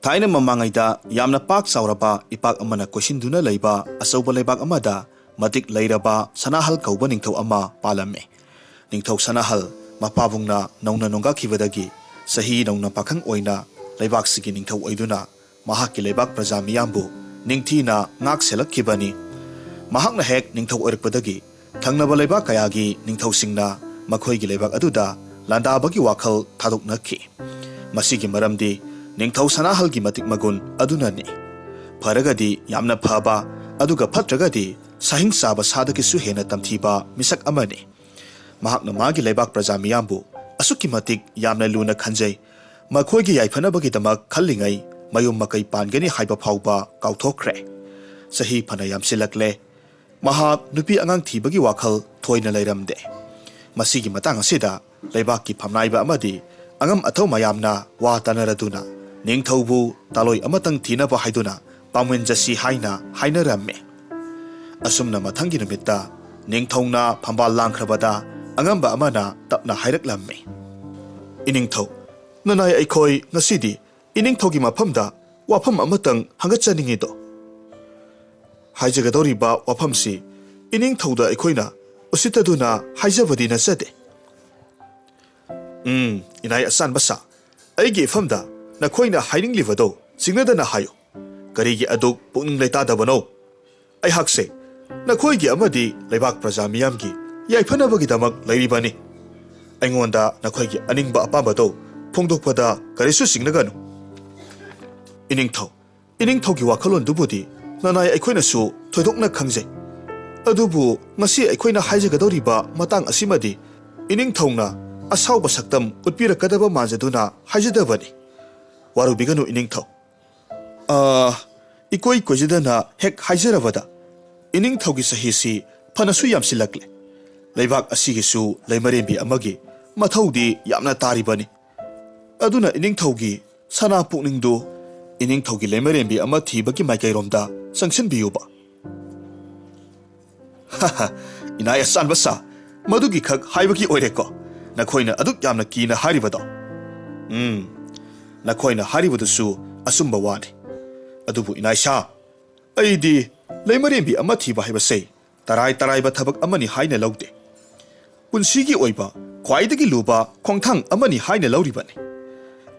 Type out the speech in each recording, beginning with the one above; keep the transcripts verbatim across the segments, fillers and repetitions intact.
ꯊꯥꯏꯅ ꯃꯃꯥꯡꯉꯩꯗ ꯌꯥꯝꯅ ꯄꯥꯛ ꯆꯥꯎꯔꯕ ꯏꯄꯥꯛ ꯑꯃꯅ ꯀꯣꯏꯁꯤꯟꯗꯨꯅ ꯂꯩꯕ ꯑꯆꯧꯕ ꯂꯩꯕꯥꯛ ꯑꯃꯗ ꯃꯇꯤꯛ ꯂꯩꯔꯕ ꯁꯅꯥꯍꯜ ꯀꯧꯕ ꯅꯤꯡꯊꯧ ꯑꯃ ꯄꯥꯜꯂꯝꯃꯤ꯫ ꯅꯤꯡꯊꯧ ꯁꯅꯥꯍꯜ ꯃꯄꯥꯕꯨꯡꯅ ꯅꯧꯅ ꯅꯣꯡꯒꯥꯈꯤꯕꯗꯒꯤ ꯆꯍꯤ ꯅꯧꯅ ꯄꯥꯈꯪ ꯑꯣꯏꯅ ꯂꯩꯕꯥꯛꯁꯤꯒꯤ ꯅꯤꯡꯊꯧ ꯑꯣꯏꯗꯨꯅ ꯃꯍꯥꯛꯀꯤ ꯂꯩꯕꯥꯛ ꯄ꯭ꯔꯖꯥ ꯃꯤꯌꯥꯝꯕꯨ ꯅꯤꯡꯊꯤꯅ ꯉꯥꯛ ꯁꯦꯜꯂꯛꯈꯤꯕꯅꯤ꯫ ꯃꯍꯥꯛꯅ ꯍꯦꯛ ꯅꯤꯡꯊꯧ ꯑꯣꯏꯔꯛꯄꯗꯒꯤ ꯊꯪꯅꯕ ꯂꯩꯕꯥꯛ ꯀꯌꯥꯒꯤ ꯅꯤꯡꯊꯧꯁꯤꯡꯅ ꯃꯈꯣꯏꯒꯤ ꯂꯩꯕꯥꯛ ꯑꯗꯨꯗ ꯂꯥꯟꯗꯥꯕꯒꯤ ꯋꯥꯈꯜ ꯊꯥꯗꯣꯛꯅꯈꯤ꯫ ꯃꯁꯤꯒꯤ ꯃꯔꯝꯗꯤ ꯅꯤꯡꯊꯧ ꯁꯅꯥꯍꯜꯒꯤ ꯃꯇꯤꯛ ꯃꯒꯨꯟ ꯑꯗꯨꯅꯅꯤ꯫ ꯐꯔꯒꯗꯤ ꯌꯥꯝꯅ ꯐꯕ, ꯑꯗꯨꯒ ꯐꯠꯇ꯭ꯔꯒꯗꯤ ꯁꯥꯍꯤꯡ ꯆꯥꯕ ꯁꯥꯗꯒꯤꯁꯨ ꯍꯦꯟꯅ ꯇꯝꯊꯤꯕ ꯃꯤꯁꯛ ꯑꯃꯅꯤ꯫ ꯃꯍꯥꯛꯅ ꯃꯥꯒꯤ ꯂꯩꯕꯥꯛ ꯄ꯭ꯔꯖꯥ ꯃꯤꯌꯥꯝꯕꯨ ꯑꯁꯨꯛꯀꯤ ꯃꯇꯤꯛ ꯌꯥꯝꯅ ꯂꯨꯅ ꯈꯟꯖꯩ꯫ ꯃꯈꯣꯏꯒꯤ ꯌꯥꯏꯐꯅꯕꯒꯤꯗꯃꯛ ꯈꯜꯂꯤꯉꯩ ꯃꯌꯨꯝ ꯃꯀꯩ ꯄꯥꯟꯒꯅꯤ ꯍꯥꯏꯕ ꯐꯥꯎꯕ ꯀꯥꯎꯊꯣꯛꯈ꯭ꯔꯦ꯫ ꯆꯍꯤ ꯐꯅ ꯌꯥꯝꯁꯤꯜꯂꯛꯂꯦ꯫ ꯃꯍꯥꯛ ꯅꯨꯄꯤ ꯑꯉꯥꯡ ꯊꯤꯕꯒꯤ ꯋꯥꯈꯜ ꯊꯣꯏꯅ ꯂꯩꯔꯝꯗꯦ꯫ ꯃꯁꯤꯒꯤ ꯃꯇꯥꯡ ꯑꯁꯤꯗ ꯂꯩꯕꯥꯛꯀꯤ ꯐꯝꯅꯥꯏꯕ ꯑꯃꯗꯤ ꯑꯉꯝ ꯑꯊꯧ ꯃꯌꯥꯝꯅ ꯋꯥ ꯇꯥꯅꯔꯗꯨꯅ ꯅꯤꯡꯊꯧꯕꯨ ꯇꯥꯂꯣꯏ ꯑꯃꯇꯪ ꯊꯤꯅꯕ ꯍꯥꯏꯗꯨꯅ ꯄꯥꯝꯃꯤꯟꯖꯁꯤ ꯍꯥꯏꯅ ꯍꯥꯏꯅꯔꯝꯃꯤ꯫ ꯑꯁꯨꯝꯅ ꯃꯊꯪꯒꯤ ꯅꯨꯃꯤꯠꯇ ꯅꯤꯡꯊꯧꯅ ꯐꯝꯕꯥꯜ ꯂꯥꯡꯈ꯭ꯔꯕꯗ ꯑꯉꯝꯕ ꯑꯃꯅ ꯇꯞꯅ ꯍꯥꯏꯔꯛꯂꯝꯃꯤ, "ꯏꯅꯤꯡꯊꯧ, ꯅꯅꯥꯏ ꯑꯩꯈꯣꯏ ꯉꯁꯤꯗꯤ ꯏꯅꯤꯡꯊꯧꯒꯤ ꯃꯐꯝꯗ ꯋꯥꯐꯝ ꯑꯃꯇꯪ ꯍꯪꯒꯠꯆꯅꯤꯡꯉꯤꯗꯣ꯫ ꯍꯥꯏꯖꯒꯗꯧꯔꯤꯕ ꯋꯥꯐꯝꯁꯤ ꯏꯅꯤꯡꯊꯧꯗ ꯑꯩꯈꯣꯏꯅ ꯎꯁꯤꯠꯇꯗꯨꯅ ꯍꯥꯏꯖꯕꯗꯤ ꯅꯠꯆꯗꯦ꯫" "ꯎꯝ, ꯏꯅꯥꯏ ꯑꯆꯥꯟꯕ ꯁꯥ, ꯑꯩꯒꯤ ꯏꯐꯝꯗ ꯅꯈꯣꯏꯅ ꯍꯥꯏꯅꯤꯡꯂꯤꯕꯗꯣ ꯆꯤꯡꯅꯗꯅ ꯍꯥꯏꯌꯨ꯫ ꯀꯔꯤꯒꯤ ꯑꯗꯨꯛ ꯄꯨꯛꯅꯤꯡ ꯂꯩꯇꯥꯗꯕꯅꯣ? ꯑꯩꯍꯥꯛꯁꯦ ꯅꯈꯣꯏꯒꯤ ꯑꯃꯗꯤ ꯂꯩꯕꯥꯛ ꯄ꯭ꯔꯖꯥ ꯃꯤꯌꯥꯝꯒꯤ ꯌꯥꯏꯐꯅꯕꯒꯤꯗꯃꯛ ꯂꯩꯔꯤꯕꯅꯤ꯫ ꯑꯩꯉꯣꯟꯗ ꯅꯈꯣꯏꯒꯤ ꯑꯅꯤꯡꯕ ꯑꯄꯥꯝꯕꯗꯣ ꯐꯣꯡꯗꯣꯛꯄꯗ ꯀꯔꯤꯁꯨ ꯆꯤꯡꯅꯒꯅꯨ꯫" "ꯏꯅꯤꯡꯊꯧ, ꯏꯅꯤꯡꯊꯧꯒꯤ ꯋꯥꯈꯜꯂꯣꯟꯗꯨꯕꯨꯗꯤ ꯅꯅꯥꯏ ꯑꯩꯈꯣꯏꯅꯁꯨ ꯊꯣꯏꯗꯣꯛꯅ ꯈꯪꯖꯩ꯫ ꯑꯗꯨꯕꯨ ꯉꯁꯤ ꯑꯩꯈꯣꯏꯅ ꯍꯥꯏꯖꯒꯗꯧꯔꯤꯕ ꯃꯇꯥꯡ ꯑꯁꯤꯃꯗꯤ ꯏꯅꯤꯡꯊꯧꯅ ꯑꯁꯥꯎꯕ ꯁꯛꯇꯝ ꯎꯠꯄꯤꯔꯛꯀꯗꯕ ꯃꯥꯟꯖꯗꯨꯅ ꯍꯥꯏꯖꯗꯕꯅꯤ꯫ ꯋꯥꯔꯧꯕꯤꯒꯅꯨ ꯏꯅꯤꯡꯊꯧ꯫" "ꯑꯥ, ꯏꯀꯣꯏ ꯀꯣꯏꯖꯗꯅ ꯍꯦꯛ ꯍꯥꯏꯖꯔꯕꯗ, ꯏꯅꯤꯡꯊꯧꯒꯤ ꯆꯍꯤꯁꯤ ꯐꯅꯁꯨ ꯌꯥꯝꯁꯤꯜꯂꯛꯂꯦ꯫ ꯂꯩꯕꯥꯛ ꯑꯁꯤꯒꯤꯁꯨ ꯂꯩꯃꯔꯦꯝꯕꯤ ꯑꯃꯒꯤ ꯃꯊꯧꯗꯤ ꯌꯥꯝꯅ ꯇꯥꯔꯤꯕꯅꯤ꯫ ꯑꯗꯨꯅ ꯏꯅꯤꯡꯊꯧꯒꯤ ꯁꯅꯥ ꯄꯨꯛꯅꯤꯡꯗꯨ ꯏꯅꯤꯡꯊꯧꯒꯤ ꯂꯩꯃꯔꯦꯝꯕꯤ ꯑꯃ ꯊꯤꯕꯒꯤ ꯃꯥꯏꯀꯩꯔꯣꯝꯗ ꯆꯪꯁꯤꯟꯕꯤꯌꯨꯕ꯫" "ꯍꯥꯍꯥ, ꯏꯅꯥꯏ ꯑꯆꯥꯟꯕ ꯁꯥ, ꯃꯗꯨꯒꯤ ꯈꯛ ꯍꯥꯏꯕꯒꯤ ꯑꯣꯏꯔꯦꯀꯣ ꯅꯈꯣꯏꯅ ꯑꯗꯨꯛ ꯌꯥꯝꯅ ꯀꯤꯅ ꯍꯥꯏꯔꯤꯕꯗꯣ? ꯎꯝ, ꯅꯈꯣꯏꯅ ꯍꯥꯏꯔꯤꯕꯗꯨꯁꯨ ꯑꯆꯨꯝꯕ ꯋꯥꯅꯤ꯫ ꯑꯗꯨꯕꯨ ꯏꯅꯥꯏꯁꯥ, ꯑꯩꯗꯤ ꯂꯩꯃꯔꯦꯝꯕꯤ ꯑꯃ ꯊꯤꯕ ꯍꯥꯏꯕꯁꯦ ꯇꯔꯥꯏ ꯇꯔꯥꯏꯕ ꯊꯕꯛ ꯑꯃꯅꯤ ꯍꯥꯏꯅ ꯂꯧꯗꯦ꯫ ꯄꯨꯟꯁꯤꯒꯤ ꯑꯣꯏꯕ ꯈ꯭ꯋꯥꯏꯗꯒꯤ ꯂꯨꯕ ꯈꯣꯡꯊꯥꯡ ꯑꯃꯅꯤ ꯍꯥꯏꯅ ꯂꯧꯔꯤꯕꯅꯤ꯫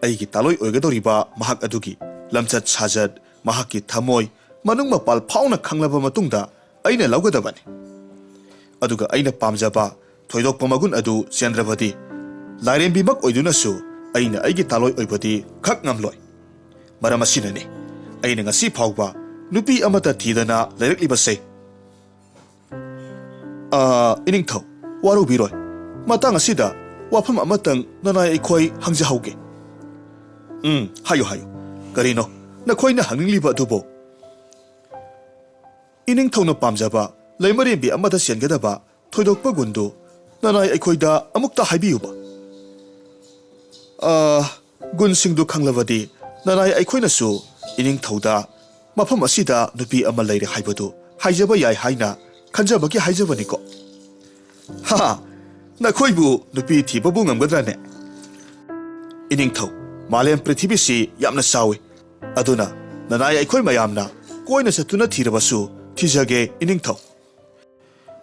ꯑꯩꯒꯤ ꯇꯥꯂꯣꯏ ꯑꯣꯏꯒꯗꯧꯔꯤꯕ ꯃꯍꯥꯛ ꯑꯗꯨꯒꯤ ꯂꯝꯆꯠ ꯁꯥꯖꯠ, ꯃꯍꯥꯛꯀꯤ ꯊꯃꯣꯏ, ꯃꯅꯨꯡ ꯃꯄꯥꯜ ꯐꯥꯎꯅ ꯈꯪꯂꯕ ꯃꯇꯨꯡꯗ ꯑꯩꯅ ꯂꯧꯒꯗꯕꯅꯤ꯫ ꯑꯗꯨꯒ ꯑꯩꯅ ꯄꯥꯝꯖꯕ ꯊꯣꯏꯗꯣꯛꯄ ꯃꯒꯨꯟ ꯑꯗꯨ ꯆꯦꯟꯗ꯭ꯔꯕꯗꯤ, ꯂꯥꯏꯔꯦꯝꯕꯤꯃꯛ ꯑꯣꯏꯗꯨꯅꯁꯨ ꯑꯩꯅ ꯑꯩꯒꯤ ꯇꯥꯂꯣꯏ ꯑꯣꯏꯕꯗꯤ ꯈꯛ ꯉꯝꯂꯣꯏ꯫ ꯃꯔꯝ ꯑꯁꯤꯅꯅꯤ ꯑꯩꯅ ꯉꯁꯤ ꯐꯥꯎꯕ ꯅꯨꯄꯤ ꯑꯃꯠꯇ ꯊꯤꯗꯅ ꯂꯩꯔꯛꯂꯤꯕꯁꯦ꯫ ꯑꯥ, ꯏꯅꯤꯡꯊꯧ, ꯋꯥꯔꯧꯕꯤꯔꯣꯏ꯫ ꯃꯇꯥꯡ ꯑꯁꯤꯗ ꯋꯥꯐꯝ ꯑꯃꯇꯪ ꯅꯅꯥꯏ ꯑꯩꯈꯣꯏ ꯍꯪꯖꯍꯧꯒꯦ꯫ ꯎꯝ, ꯍꯥꯏꯌꯨ, ꯍꯥꯏꯌꯨ꯫ ꯀꯔꯤꯅꯣ ꯅꯈꯣꯏꯅ ꯍꯪꯅꯤꯡꯂꯤꯕ ꯑꯗꯨꯕꯨ? ꯏꯅꯤꯡꯊꯧꯅ ꯄꯥꯝꯖꯕ ꯂꯩꯃꯔꯦꯝꯕꯤ ꯑꯃꯗ ꯆꯦꯟꯒꯗꯕ ꯊꯣꯏꯗꯣꯛꯄ ꯒꯨꯟꯗꯨ ꯅꯅꯥꯏ ꯑꯩꯈꯣꯏꯗ ꯑꯃꯨꯛꯇ ꯍꯥꯏꯕꯤꯌꯨꯕ꯫ ꯑꯥ, ꯒꯨꯟꯁꯤꯡꯗꯨ ꯈꯪꯂꯕꯗꯤ ꯅꯅꯥꯏ ꯑꯩꯈꯣꯏꯅꯁꯨ ꯏꯅꯤꯡꯊꯧꯗ ꯃꯐꯝ ꯑꯁꯤꯗ ꯅꯨꯄꯤ ꯑꯃ ꯂꯩꯔꯦ ꯍꯥꯏꯕꯗꯨ ꯍꯥꯏꯖꯕ ꯌꯥꯏ ꯍꯥꯏꯅ ꯈꯟꯖꯕꯒꯤ ꯍꯥꯏꯖꯕꯅꯤꯀꯣ꯫ ꯍꯥ, ꯅꯈꯣꯏꯕꯨ ꯅꯨꯄꯤ ꯊꯤꯕꯕꯨ ꯉꯝꯒꯗ꯭ꯔꯅꯦ? ꯏꯅꯤꯡꯊꯧ, ꯃꯥꯂꯦꯝ ꯄ꯭ꯔꯤꯊꯤꯕꯤꯁꯤ ꯌꯥꯝꯅ ꯆꯥꯎꯏ꯫ ꯑꯗꯨꯅ ꯅꯅꯥꯏ ꯑꯩꯈꯣꯏ ꯃꯌꯥꯝꯅ ꯀꯣꯏꯅ ꯆꯠꯇꯨꯅ ꯊꯤꯔꯕꯁꯨ ꯊꯤꯖꯒꯦ ꯏꯅꯤꯡꯊꯧ꯫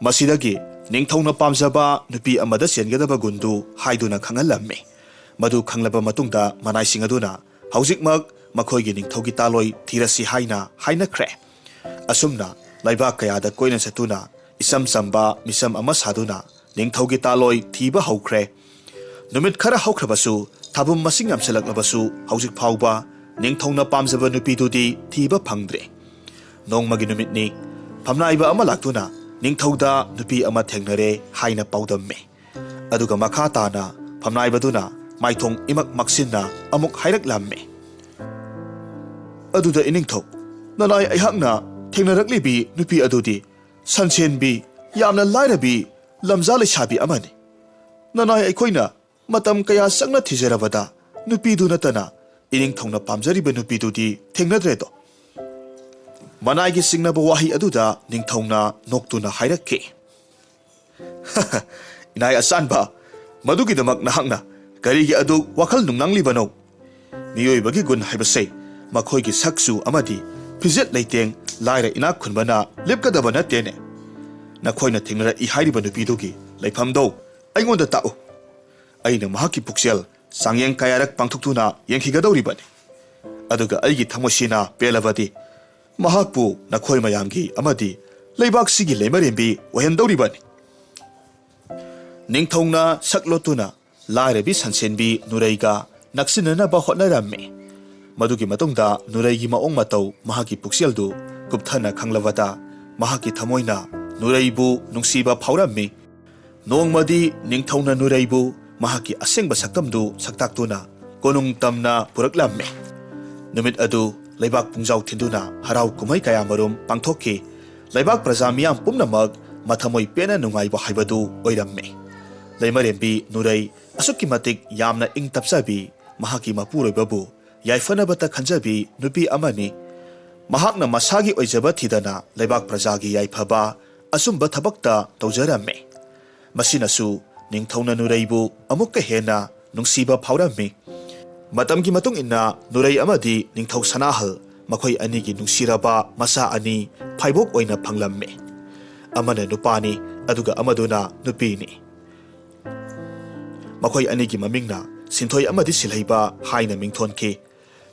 ꯃꯁꯤꯗꯒꯤ ꯅꯤꯡꯊꯧꯅ ꯄꯥꯝꯖꯕ ꯅꯨꯄꯤ ꯑꯃꯗ ꯆꯦꯟꯒꯗꯕ ꯒꯨꯟꯗꯨ ꯍꯥꯏꯗꯨꯅ ꯈꯪꯍꯜꯂꯝꯃꯤ꯫ ꯃꯗꯨ ꯈꯪꯂꯕ ꯃꯇꯨꯡꯗ ꯃꯅꯥꯏꯁꯤꯡ ꯑꯗꯨꯅ ꯍꯧꯖꯤꯛꯃꯛ ꯃꯈꯣꯏꯒꯤ ꯅꯤꯡꯊꯧꯒꯤ ꯇꯥꯂꯣꯏ ꯊꯤꯔꯁꯤ ꯍꯥꯏꯅ ꯍꯥꯏꯅꯈ꯭ꯔꯦ꯫ ꯑꯁꯨꯝꯅ ꯂꯩꯕꯥꯛ ꯀꯌꯥꯗ ꯀꯣꯏꯅ ꯆꯠꯇꯨꯅ ꯏꯆꯝ ꯆꯝꯕ ꯃꯤꯆꯝ ꯑꯃ ꯁꯥꯗꯨꯅ ꯅꯤꯡꯊꯧꯒꯤ ꯇꯥꯂꯣꯏ ꯊꯤꯕ ꯍꯧꯈ꯭ꯔꯦ꯫ ꯅꯨꯃꯤꯠ ꯈꯔ ꯍꯧꯈ꯭ꯔꯕꯁꯨ, ꯊꯥꯕꯨꯝ ꯃꯁꯤꯡ ꯌꯥꯝꯁꯤꯜꯂꯛꯂꯕꯁꯨ, ꯍꯧꯖꯤꯛ ꯐꯥꯎꯕ ꯅꯤꯡꯊꯧꯅ ꯄꯥꯝꯖꯕ ꯅꯨꯄꯤꯗꯨꯗꯤ ꯊꯤꯕ ꯐꯪꯗ꯭ꯔꯦ꯫ ꯅꯣꯡꯃꯒꯤ ꯅꯨꯃꯤꯠꯅꯤ꯫ ꯐꯝꯅꯥꯏꯕ ꯑꯃ ꯂꯥꯛꯇꯨꯅ ꯅꯤꯡꯊꯧꯗ ꯅꯨꯄꯤ ꯑꯃ ꯊꯦꯡꯅꯔꯦ ꯍꯥꯏꯅ ꯄꯥꯎꯗꯝꯃꯤ꯫ ꯑꯗꯨꯒ ꯃꯈꯥ ꯇꯥꯅ ꯐꯝꯅꯥꯏꯕꯗꯨꯅ ꯃꯥꯏꯊꯣꯡ ꯏꯃꯛ ꯃꯛꯁꯤꯟꯅ ꯑꯃꯨꯛ ꯍꯥꯏꯔꯛꯂꯝꯃꯤ꯫ ꯑꯗꯨꯗ ꯏꯅꯤꯡꯊꯧ, ꯅꯅꯥꯏ ꯑꯩꯍꯥꯛꯅ ꯊꯦꯡꯅꯔꯛꯂꯤꯕꯤ ꯅꯨꯄꯤ ꯑꯗꯨꯗꯤ ꯁꯟꯁꯦꯟꯕꯤ, ꯌꯥꯝꯅ ꯂꯥꯏꯔꯕꯤ, ꯂꯝꯖꯥ ꯂꯩꯁꯥꯕꯤ ꯑꯃꯅꯤ꯫ ꯅꯅꯥꯏ ꯑꯩꯈꯣꯏꯅ ꯃꯇꯝ ꯀꯌꯥ ꯆꯪꯅ ꯊꯤꯖꯔꯕꯗ ꯅꯨꯄꯤꯗꯨ ꯅꯠꯇꯅ ꯏꯅꯤꯡꯊꯧꯅ ꯄꯥꯝꯖꯔꯤꯕ ꯅꯨꯄꯤꯗꯨꯗꯤ ꯊꯦꯡꯅꯗ꯭ꯔꯦꯗꯣ꯫ ꯃꯅꯥꯏꯒꯤ ꯆꯤꯡꯅꯕ ꯋꯥꯍꯩ ꯑꯗꯨꯗ ꯅꯤꯡꯊꯧꯅ ꯅꯣꯛꯇꯨꯅ ꯍꯥꯏꯔꯛꯈꯤ, "ꯏꯅꯥꯏ ꯑꯆꯥꯟꯕ, ꯃꯗꯨꯒꯤꯗꯃꯛ ꯅꯍꯥꯛꯅ ꯀꯔꯤꯒꯤ ꯑꯗꯨꯛ ꯋꯥꯈꯜ ꯅꯨꯡꯅꯥꯡꯂꯤꯕꯅꯣ? ꯃꯤꯑꯣꯏꯕꯒꯤ ꯒꯨꯟ ꯍꯥꯏꯕꯁꯦ ꯃꯈꯣꯏꯒꯤ ꯁꯛꯁꯨ ꯑꯃꯗꯤ ꯐꯤꯖꯦꯠ ꯂꯩꯇꯦꯡ ꯂꯥꯏꯔ ꯏꯅꯥꯛ ꯈꯨꯟꯕꯅ ꯂꯦꯞꯀꯗꯕ ꯅꯠꯇꯦꯅꯦ꯫ ꯅꯈꯣꯏꯅ ꯊꯦꯡꯅꯔꯛꯏ ꯍꯥꯏꯔꯤꯕ ꯅꯨꯄꯤꯗꯨꯒꯤ ꯂꯩꯐꯝꯗꯣ ꯑꯩꯉꯣꯟꯗ ꯇꯥꯛꯎ꯫ ꯑꯩꯅ ꯃꯍꯥꯛꯀꯤ ꯄꯨꯛꯆꯦꯜ ꯆꯥꯡꯌꯦꯡ ꯀꯌꯥꯔꯛ ꯄꯥꯡꯊꯣꯛꯇꯨꯅ ꯌꯦꯡꯈꯤꯒꯗꯧꯔꯤꯕꯅꯤ꯫ ꯑꯗꯨꯒ ꯑꯩꯒꯤ ꯊꯃꯣꯏꯁꯤꯅ ꯄꯦꯜꯂꯕꯗꯤ ꯃꯍꯥꯛꯄꯨ ꯅꯈꯣꯏ ꯃꯌꯥꯝꯒꯤ ꯑꯃꯗꯤ ꯂꯩꯕꯥꯛꯁꯤꯒꯤ ꯂꯩꯃꯔꯦꯝꯕꯤ ꯑꯣꯏꯍꯟꯗꯧꯔꯤꯕꯅꯤ꯫ ꯅꯤꯡꯊꯧꯅ ꯁꯛ ꯂꯣꯠꯇꯨꯅ ꯂꯥꯏꯔꯕꯤ ꯁꯟꯁꯦꯟꯕꯤ ꯅꯨꯔꯩꯒ ꯅꯛꯁꯤꯟꯅꯅꯕ ꯍꯣꯠꯅꯔꯝꯃꯤ꯫ ꯃꯗꯨꯒꯤ ꯃꯇꯨꯡꯗ ꯅꯨꯔꯩꯒꯤ ꯃꯑꯣꯡ ꯃꯇꯧ ꯃꯍꯥꯛꯀꯤ ꯄꯨꯛꯆꯦꯜꯗꯨ ꯀꯨꯞꯊꯅ ꯈꯪꯂꯕꯗ ꯃꯍꯥꯛꯀꯤ ꯊꯃꯣꯏꯅ ꯅꯨꯔꯩꯕꯨ ꯅꯨꯡꯁꯤꯕ ꯐꯥꯎꯔꯝꯃꯤ꯫ ꯅꯣꯡꯃꯗꯤ ꯅꯤꯡꯊꯧꯅ ꯅꯨꯔꯩꯕꯨ ꯃꯍꯥꯛꯀꯤ ꯑꯁꯦꯡꯕ ꯁꯛꯇꯝꯗꯨ ꯁꯛꯇꯥꯛꯇꯨꯅ ꯀꯣꯅꯨꯡ ꯇꯝꯅ ꯄꯨꯔꯛꯂꯝꯃꯤ꯫ ꯅꯨꯃꯤꯠ ꯑꯗꯨ ꯂꯩꯕꯥꯛ ꯄꯨꯡꯖꯥꯎ ꯊꯤꯟꯗꯨꯅ ꯍꯔꯥꯎ ꯀꯨꯝꯍꯩ ꯀꯌꯥꯃꯔꯨꯝ ꯄꯥꯡꯊꯣꯛꯈꯤ꯫ ꯂꯩꯕꯥꯛ ꯄ꯭ꯔꯖꯥ ꯃꯤꯌꯥꯝ ꯄꯨꯝꯅꯃꯛ ꯃꯊꯃꯣꯏ ꯄꯦꯟꯅ ꯅꯨꯡꯉꯥꯏꯕ ꯍꯥꯏꯕꯗꯨ ꯑꯣꯏꯔꯝꯃꯤ꯫ ꯂꯩꯃꯔꯦꯝꯕꯤ ꯅꯨꯔꯩ ꯑꯁꯨꯛꯀꯤ ꯃꯇꯤꯛ ꯌꯥꯝꯅ ꯏꯪ ꯇꯞꯆꯕꯤ, ꯃꯍꯥꯛꯀꯤ ꯃꯄꯨꯔꯣꯏꯕꯕꯨ ꯌꯥꯏꯐꯅꯕꯇ ꯈꯟꯖꯕꯤ ꯅꯨꯄꯤ ꯑꯃꯅꯤ꯫ ꯃꯍꯥꯛꯅ ꯃꯁꯥꯒꯤ ꯑꯣꯏꯖꯕ ꯊꯤꯗꯅ ꯂꯩꯕꯥꯛ ꯄ꯭ꯔꯖꯥꯒꯤ ꯌꯥꯏꯐꯕ ꯑꯆꯨꯝꯕ ꯊꯕꯛꯇ ꯇꯧꯖꯔꯝꯃꯤ꯫ ꯃꯁꯤꯅꯁꯨ ꯅꯤꯡꯊꯧꯅ ꯅꯨꯔꯩꯕꯨ ꯑꯃꯨꯛꯀ ꯍꯦꯟꯅ ꯅꯨꯡꯁꯤꯕ ꯐꯥꯎꯔꯝꯃꯤ꯫ ꯃꯇꯝꯒꯤ ꯃꯇꯨꯡ ꯏꯟꯅ ꯅꯨꯔꯩ ꯑꯃꯗꯤ ꯅꯤꯡꯊꯧ ꯁꯅꯥꯍꯜ ꯃꯈꯣꯏ ꯑꯅꯤꯒꯤ ꯅꯨꯡꯁꯤꯔꯕ ꯃꯆꯥ ꯑꯅꯤ ꯐꯥꯏꯕꯣꯛ ꯑꯣꯏꯅ ꯐꯪꯂꯝꯃꯤ꯫ ꯑꯃꯅ ꯅꯨꯄꯥꯅꯤ, ꯑꯗꯨꯒ ꯑꯃꯗꯨꯅ ꯅꯨꯄꯤꯅꯤ꯫ ꯃꯈꯣꯏ ꯑꯅꯤꯒꯤ ꯃꯃꯤꯡꯅ ꯁꯤꯟꯊꯣꯏ ꯑꯃꯗꯤ ꯁꯤꯜꯍꯩꯕ ꯍꯥꯏꯅ ꯃꯤꯡꯊꯣꯟꯈꯤ꯫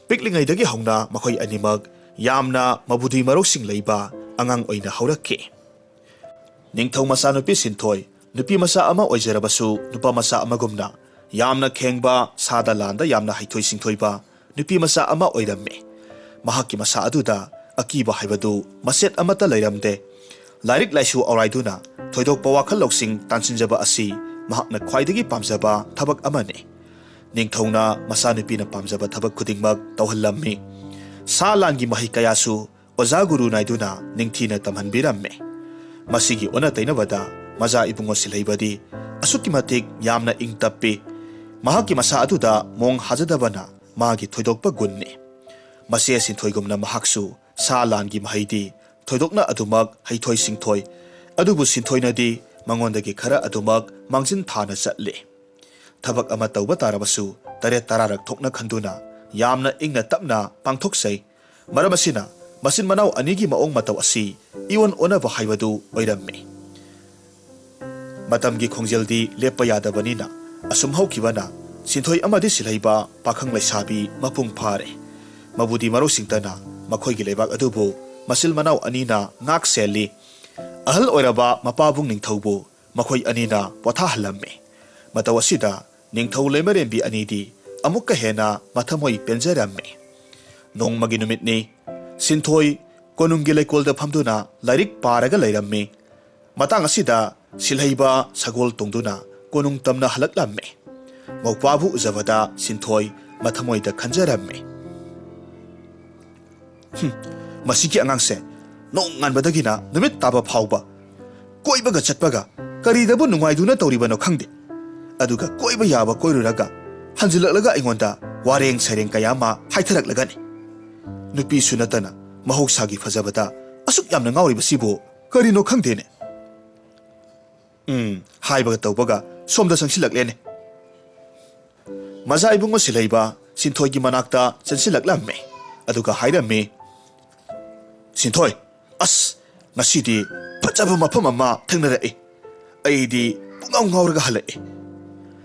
ꯄꯤꯛꯂꯤꯉꯩꯗꯒꯤ ꯍꯧꯅ ꯃꯈꯣꯏ ꯑꯅꯤꯃꯛ ꯌꯥꯝꯅ ꯃꯕꯨꯗꯤ ꯃꯔꯧꯁꯤꯡ ꯂꯩꯕ ꯑꯉꯥꯡ ꯑꯣꯏꯅ ꯍꯧꯔꯛꯈꯤ꯫ ꯅꯤꯡꯊꯧ ꯃꯆꯥꯅꯨꯄꯤ ꯁꯤꯟꯊꯣꯏ ꯅꯨꯄꯤ ꯃꯆꯥ ꯑꯃ ꯑꯣꯏꯖꯔꯕꯁꯨ ꯅꯨꯄꯥ ꯃꯆꯥ ꯑꯃꯒꯨꯝꯅ ꯌꯥꯝꯅ ꯈꯦꯡꯕ, ꯁꯥꯗ ꯂꯥꯟꯗ ꯌꯥꯝꯅ ꯍꯩꯊꯣꯏ ꯁꯤꯡꯊꯣꯏꯕ ꯅꯨꯄꯤ ꯃꯆꯥ ꯑꯃ ꯑꯣꯏꯔꯝꯃꯤ꯫ ꯃꯍꯥꯛꯀꯤ ꯃꯁꯥ ꯑꯗꯨꯗ ꯑꯀꯤꯕ ꯍꯥꯏꯕꯗꯨ ꯃꯆꯦꯠ ꯑꯃꯠꯇ ꯂꯩꯔꯝꯗꯦ꯫ ꯂꯥꯏꯔꯤꯛ ꯂꯥꯏꯁꯨ ꯑꯧꯔꯥꯏꯗꯨꯅ ꯊꯣꯏꯗꯣꯛꯄ ꯋꯥꯈꯜ ꯂꯧꯁꯤꯡ ꯇꯥꯟꯁꯤꯟꯖꯕ ꯑꯁꯤ ꯃꯍꯥꯛꯅ ꯈ꯭ꯋꯥꯏꯗꯒꯤ ꯄꯥꯝꯖꯕ ꯊꯕꯛ ꯑꯃꯅꯤ꯫ ꯅꯤꯡꯊꯧꯅ ꯃꯆꯥꯅꯨꯄꯤꯅ ꯄꯥꯝꯖꯕ ꯊꯕꯛ ꯈꯨꯗꯤꯡꯃꯛ ꯇꯧꯍꯜꯂꯝꯃꯤ꯫ ꯁꯥ ꯂꯥꯟꯒꯤ ꯃꯍꯩ ꯀꯌꯥꯁꯨ ꯑꯣꯖꯥ ꯒꯨꯔꯨ ꯅꯥꯏꯗꯨꯅ ꯅꯤꯡꯊꯤꯅ ꯇꯝꯍꯟꯕꯤꯔꯝꯃꯤ꯫ ꯃꯁꯤꯒꯤ ꯑꯣꯟꯅ ꯇꯩꯅꯕꯗ ꯃꯆꯥ ꯏꯕꯨꯡꯉꯣ ꯁꯤꯜꯍꯩꯕꯗꯤ ꯑꯁꯨꯛꯀꯤ ꯃꯇꯤꯛ ꯌꯥꯝꯅ ꯏꯪ ꯇꯞꯄꯤ꯫ ꯃꯍꯥꯛꯀꯤ ꯃꯁꯥ ꯑꯗꯨꯗ ꯃꯣꯡ ꯍꯥꯖꯗꯕꯅ ꯃꯥꯒꯤ ꯊꯣꯏꯗꯣꯛꯄ ꯒꯨꯟꯅꯤ꯫ ꯃꯆꯦ ꯁꯤꯟꯊꯣꯏꯒꯨꯝꯅ ꯃꯍꯥꯛꯁꯨ ꯁꯥ ꯂꯥꯟꯒꯤ ꯃꯍꯩꯗꯤ ꯊꯣꯏꯗꯣꯛꯅ ꯑꯗꯨꯃꯛ ꯍꯩꯊꯣꯏ ꯁꯤꯡꯊꯣꯏ꯫ ꯑꯗꯨꯕꯨ ꯁꯤꯟꯊꯣꯏꯅꯗꯤ ꯃꯉꯣꯟꯗꯒꯤ ꯈꯔ ꯑꯗꯨꯃꯛ ꯃꯥꯡꯖꯤꯟ ꯊꯥꯅ ꯆꯠꯂꯤ꯫ ꯊꯕꯛ ꯑꯃ ꯇꯧꯕ ꯇꯥꯔꯕꯁꯨ ꯇꯔꯦꯠ ꯇꯔꯥꯔꯛ ꯊꯣꯛꯅ ꯈꯟꯗꯨꯅ ꯌꯥꯝꯅ ꯏꯪꯅ ꯇꯞꯅ ꯄꯥꯡꯊꯣꯛꯆꯩ꯫ ꯃꯔꯝ ꯑꯁꯤꯅ, ꯃꯆꯤꯟ ꯃꯅꯥꯎ ꯑꯅꯤꯒꯤ ꯃꯑꯣꯡ ꯃꯇꯧ ꯑꯁꯤ ꯏꯑꯣꯟ ꯑꯣꯟꯅꯕ ꯍꯥꯏꯕꯗꯨ ꯑꯣꯏꯔꯝꯃꯤ꯫ ꯃꯇꯝꯒꯤ ꯈꯣꯡꯖꯦꯜꯗꯤ ꯂꯦꯞꯄ ꯌꯥꯗꯕꯅꯤꯅ, ꯑꯁꯨꯝ ꯍꯧꯈꯤꯕꯅ ꯁꯤꯟꯊꯣꯏ ꯑꯃꯗꯤ ꯁꯤꯜꯍꯩꯕ ꯄꯥꯈꯪ ꯂꯩꯁꯥꯕꯤ ꯃꯄꯨꯡ ꯐꯥꯔꯦ꯫ ꯃꯕꯨꯗꯤ ꯃꯔꯧꯁꯤꯡꯇꯅ ꯃꯈꯣꯏꯒꯤ ꯂꯩꯕꯥꯛ ꯑꯗꯨꯕꯨ ꯃꯆꯤꯜ ꯃꯅꯥꯎ ꯑꯅꯤꯅ ꯉꯥꯛ ꯁꯦꯜꯂꯤ꯫ ꯑꯍꯜ ꯑꯣꯏꯔꯕ ꯃꯄꯥꯕꯨꯡ ꯅꯤꯡꯊꯧꯕꯨ ꯃꯈꯣꯏ ꯑꯅꯤꯅ ꯄꯣꯊꯥꯍꯜꯂꯝꯃꯤ꯫ ꯃꯇꯧ ꯑꯁꯤꯗ ꯅꯤꯡꯊꯧ ꯂꯩꯃꯔꯦꯟꯕꯤ ꯑꯅꯤꯗꯤ ꯑꯃꯨꯛꯀ ꯍꯦꯟꯅ ꯃꯊꯃꯣꯏ ꯄꯦꯟꯖꯔꯝꯃꯤ꯫ ꯅꯣꯡꯃꯒꯤ ꯅꯨꯃꯤꯠꯅꯤ꯫ ꯁꯤꯟꯊꯣꯏ ꯀꯣꯅꯨꯡꯒꯤ ꯂꯩꯀꯣꯜꯗ ꯐꯝꯗꯨꯅ ꯂꯥꯏꯔꯤꯛ ꯄꯥꯔꯒ ꯂꯩꯔꯝꯃꯤ꯫ ꯃꯇꯥꯡ ꯑꯁꯤꯗ ꯁꯤꯜꯍꯩꯕ ꯁꯒꯣꯜ ꯇꯣꯡꯗꯨꯅ ꯀꯣꯅꯨꯡ ꯇꯝꯅ ꯍꯜꯂꯛꯂꯝꯃꯤ꯫ ꯃꯧꯄ꯭ꯋꯥꯕꯨ ꯎꯖꯕꯗ ꯁꯤꯟꯊꯣꯏ ꯃꯊꯃꯣꯏꯗ ꯈꯟꯖꯔꯝꯃꯤ꯫ "ꯍꯨꯝ, ꯃꯁꯤꯒꯤ ꯑꯉꯥꯡꯁꯦ ꯅꯣꯡꯉꯥꯟꯕꯗꯒꯤꯅ ꯅꯨꯃꯤꯠ ꯇꯥꯕ ꯐꯥꯎꯕ ꯀꯣꯏꯕꯒ ꯆꯠꯄꯒ ꯀꯔꯤꯗꯕꯨ ꯅꯨꯡꯉꯥꯏꯗꯨꯅ ꯇꯧꯔꯤꯕꯅꯣ ꯈꯪꯗꯦ꯫ ꯑꯗꯨꯒ ꯀꯣꯏꯕ ꯌꯥꯕ ꯀꯣꯏꯔꯨꯔꯒ ꯍꯟꯖꯤꯜꯂꯛꯂꯒ ꯑꯩꯉꯣꯟꯗ ꯋꯥꯔꯦꯡ ꯁꯩꯔꯦꯡ ꯀꯌꯥ ꯑꯃ ꯍꯥꯏꯊꯔꯛꯂꯒꯅꯤ꯫ ꯅꯨꯄꯤꯁꯨ ꯅꯠꯇꯅ ꯃꯍꯧꯁꯥꯒꯤ ꯐꯖꯕꯗ ꯑꯁꯨꯛ ꯌꯥꯝꯅ ꯉꯥꯎꯔꯤꯕꯁꯤꯕꯨ ꯀꯔꯤꯅꯣ ꯈꯪꯗꯦꯅꯦ"꯫ ꯎꯝ, ꯍꯥꯏꯕꯒ ꯇꯧꯕꯒ ꯁꯣꯝꯗ ꯆꯪꯁꯤꯜꯂꯛꯂꯦꯅꯦ꯫ ꯃꯖꯥ ꯏꯕꯨꯡꯉꯣ ꯁꯤꯜꯍꯩꯕ ꯁꯤꯟꯊꯣꯏꯒꯤ ꯃꯅꯥꯛꯇ ꯆꯪꯁꯤꯜꯂꯛꯂꯝꯃꯤ꯫ ꯑꯗꯨꯒ ꯍꯥꯏꯔꯝꯃꯤ, "ꯁꯤꯟꯊꯣꯏ, ꯑꯁ, ꯉꯁꯤꯗꯤ ꯐꯖꯕ ꯃꯐꯝ ꯑꯃ ꯊꯦꯡꯅꯔꯛꯏ꯫ ꯑꯩꯗꯤ ꯄꯨꯡꯉꯥꯎ ꯉꯥꯎꯔꯒ ꯍꯜꯂꯛꯏ"꯫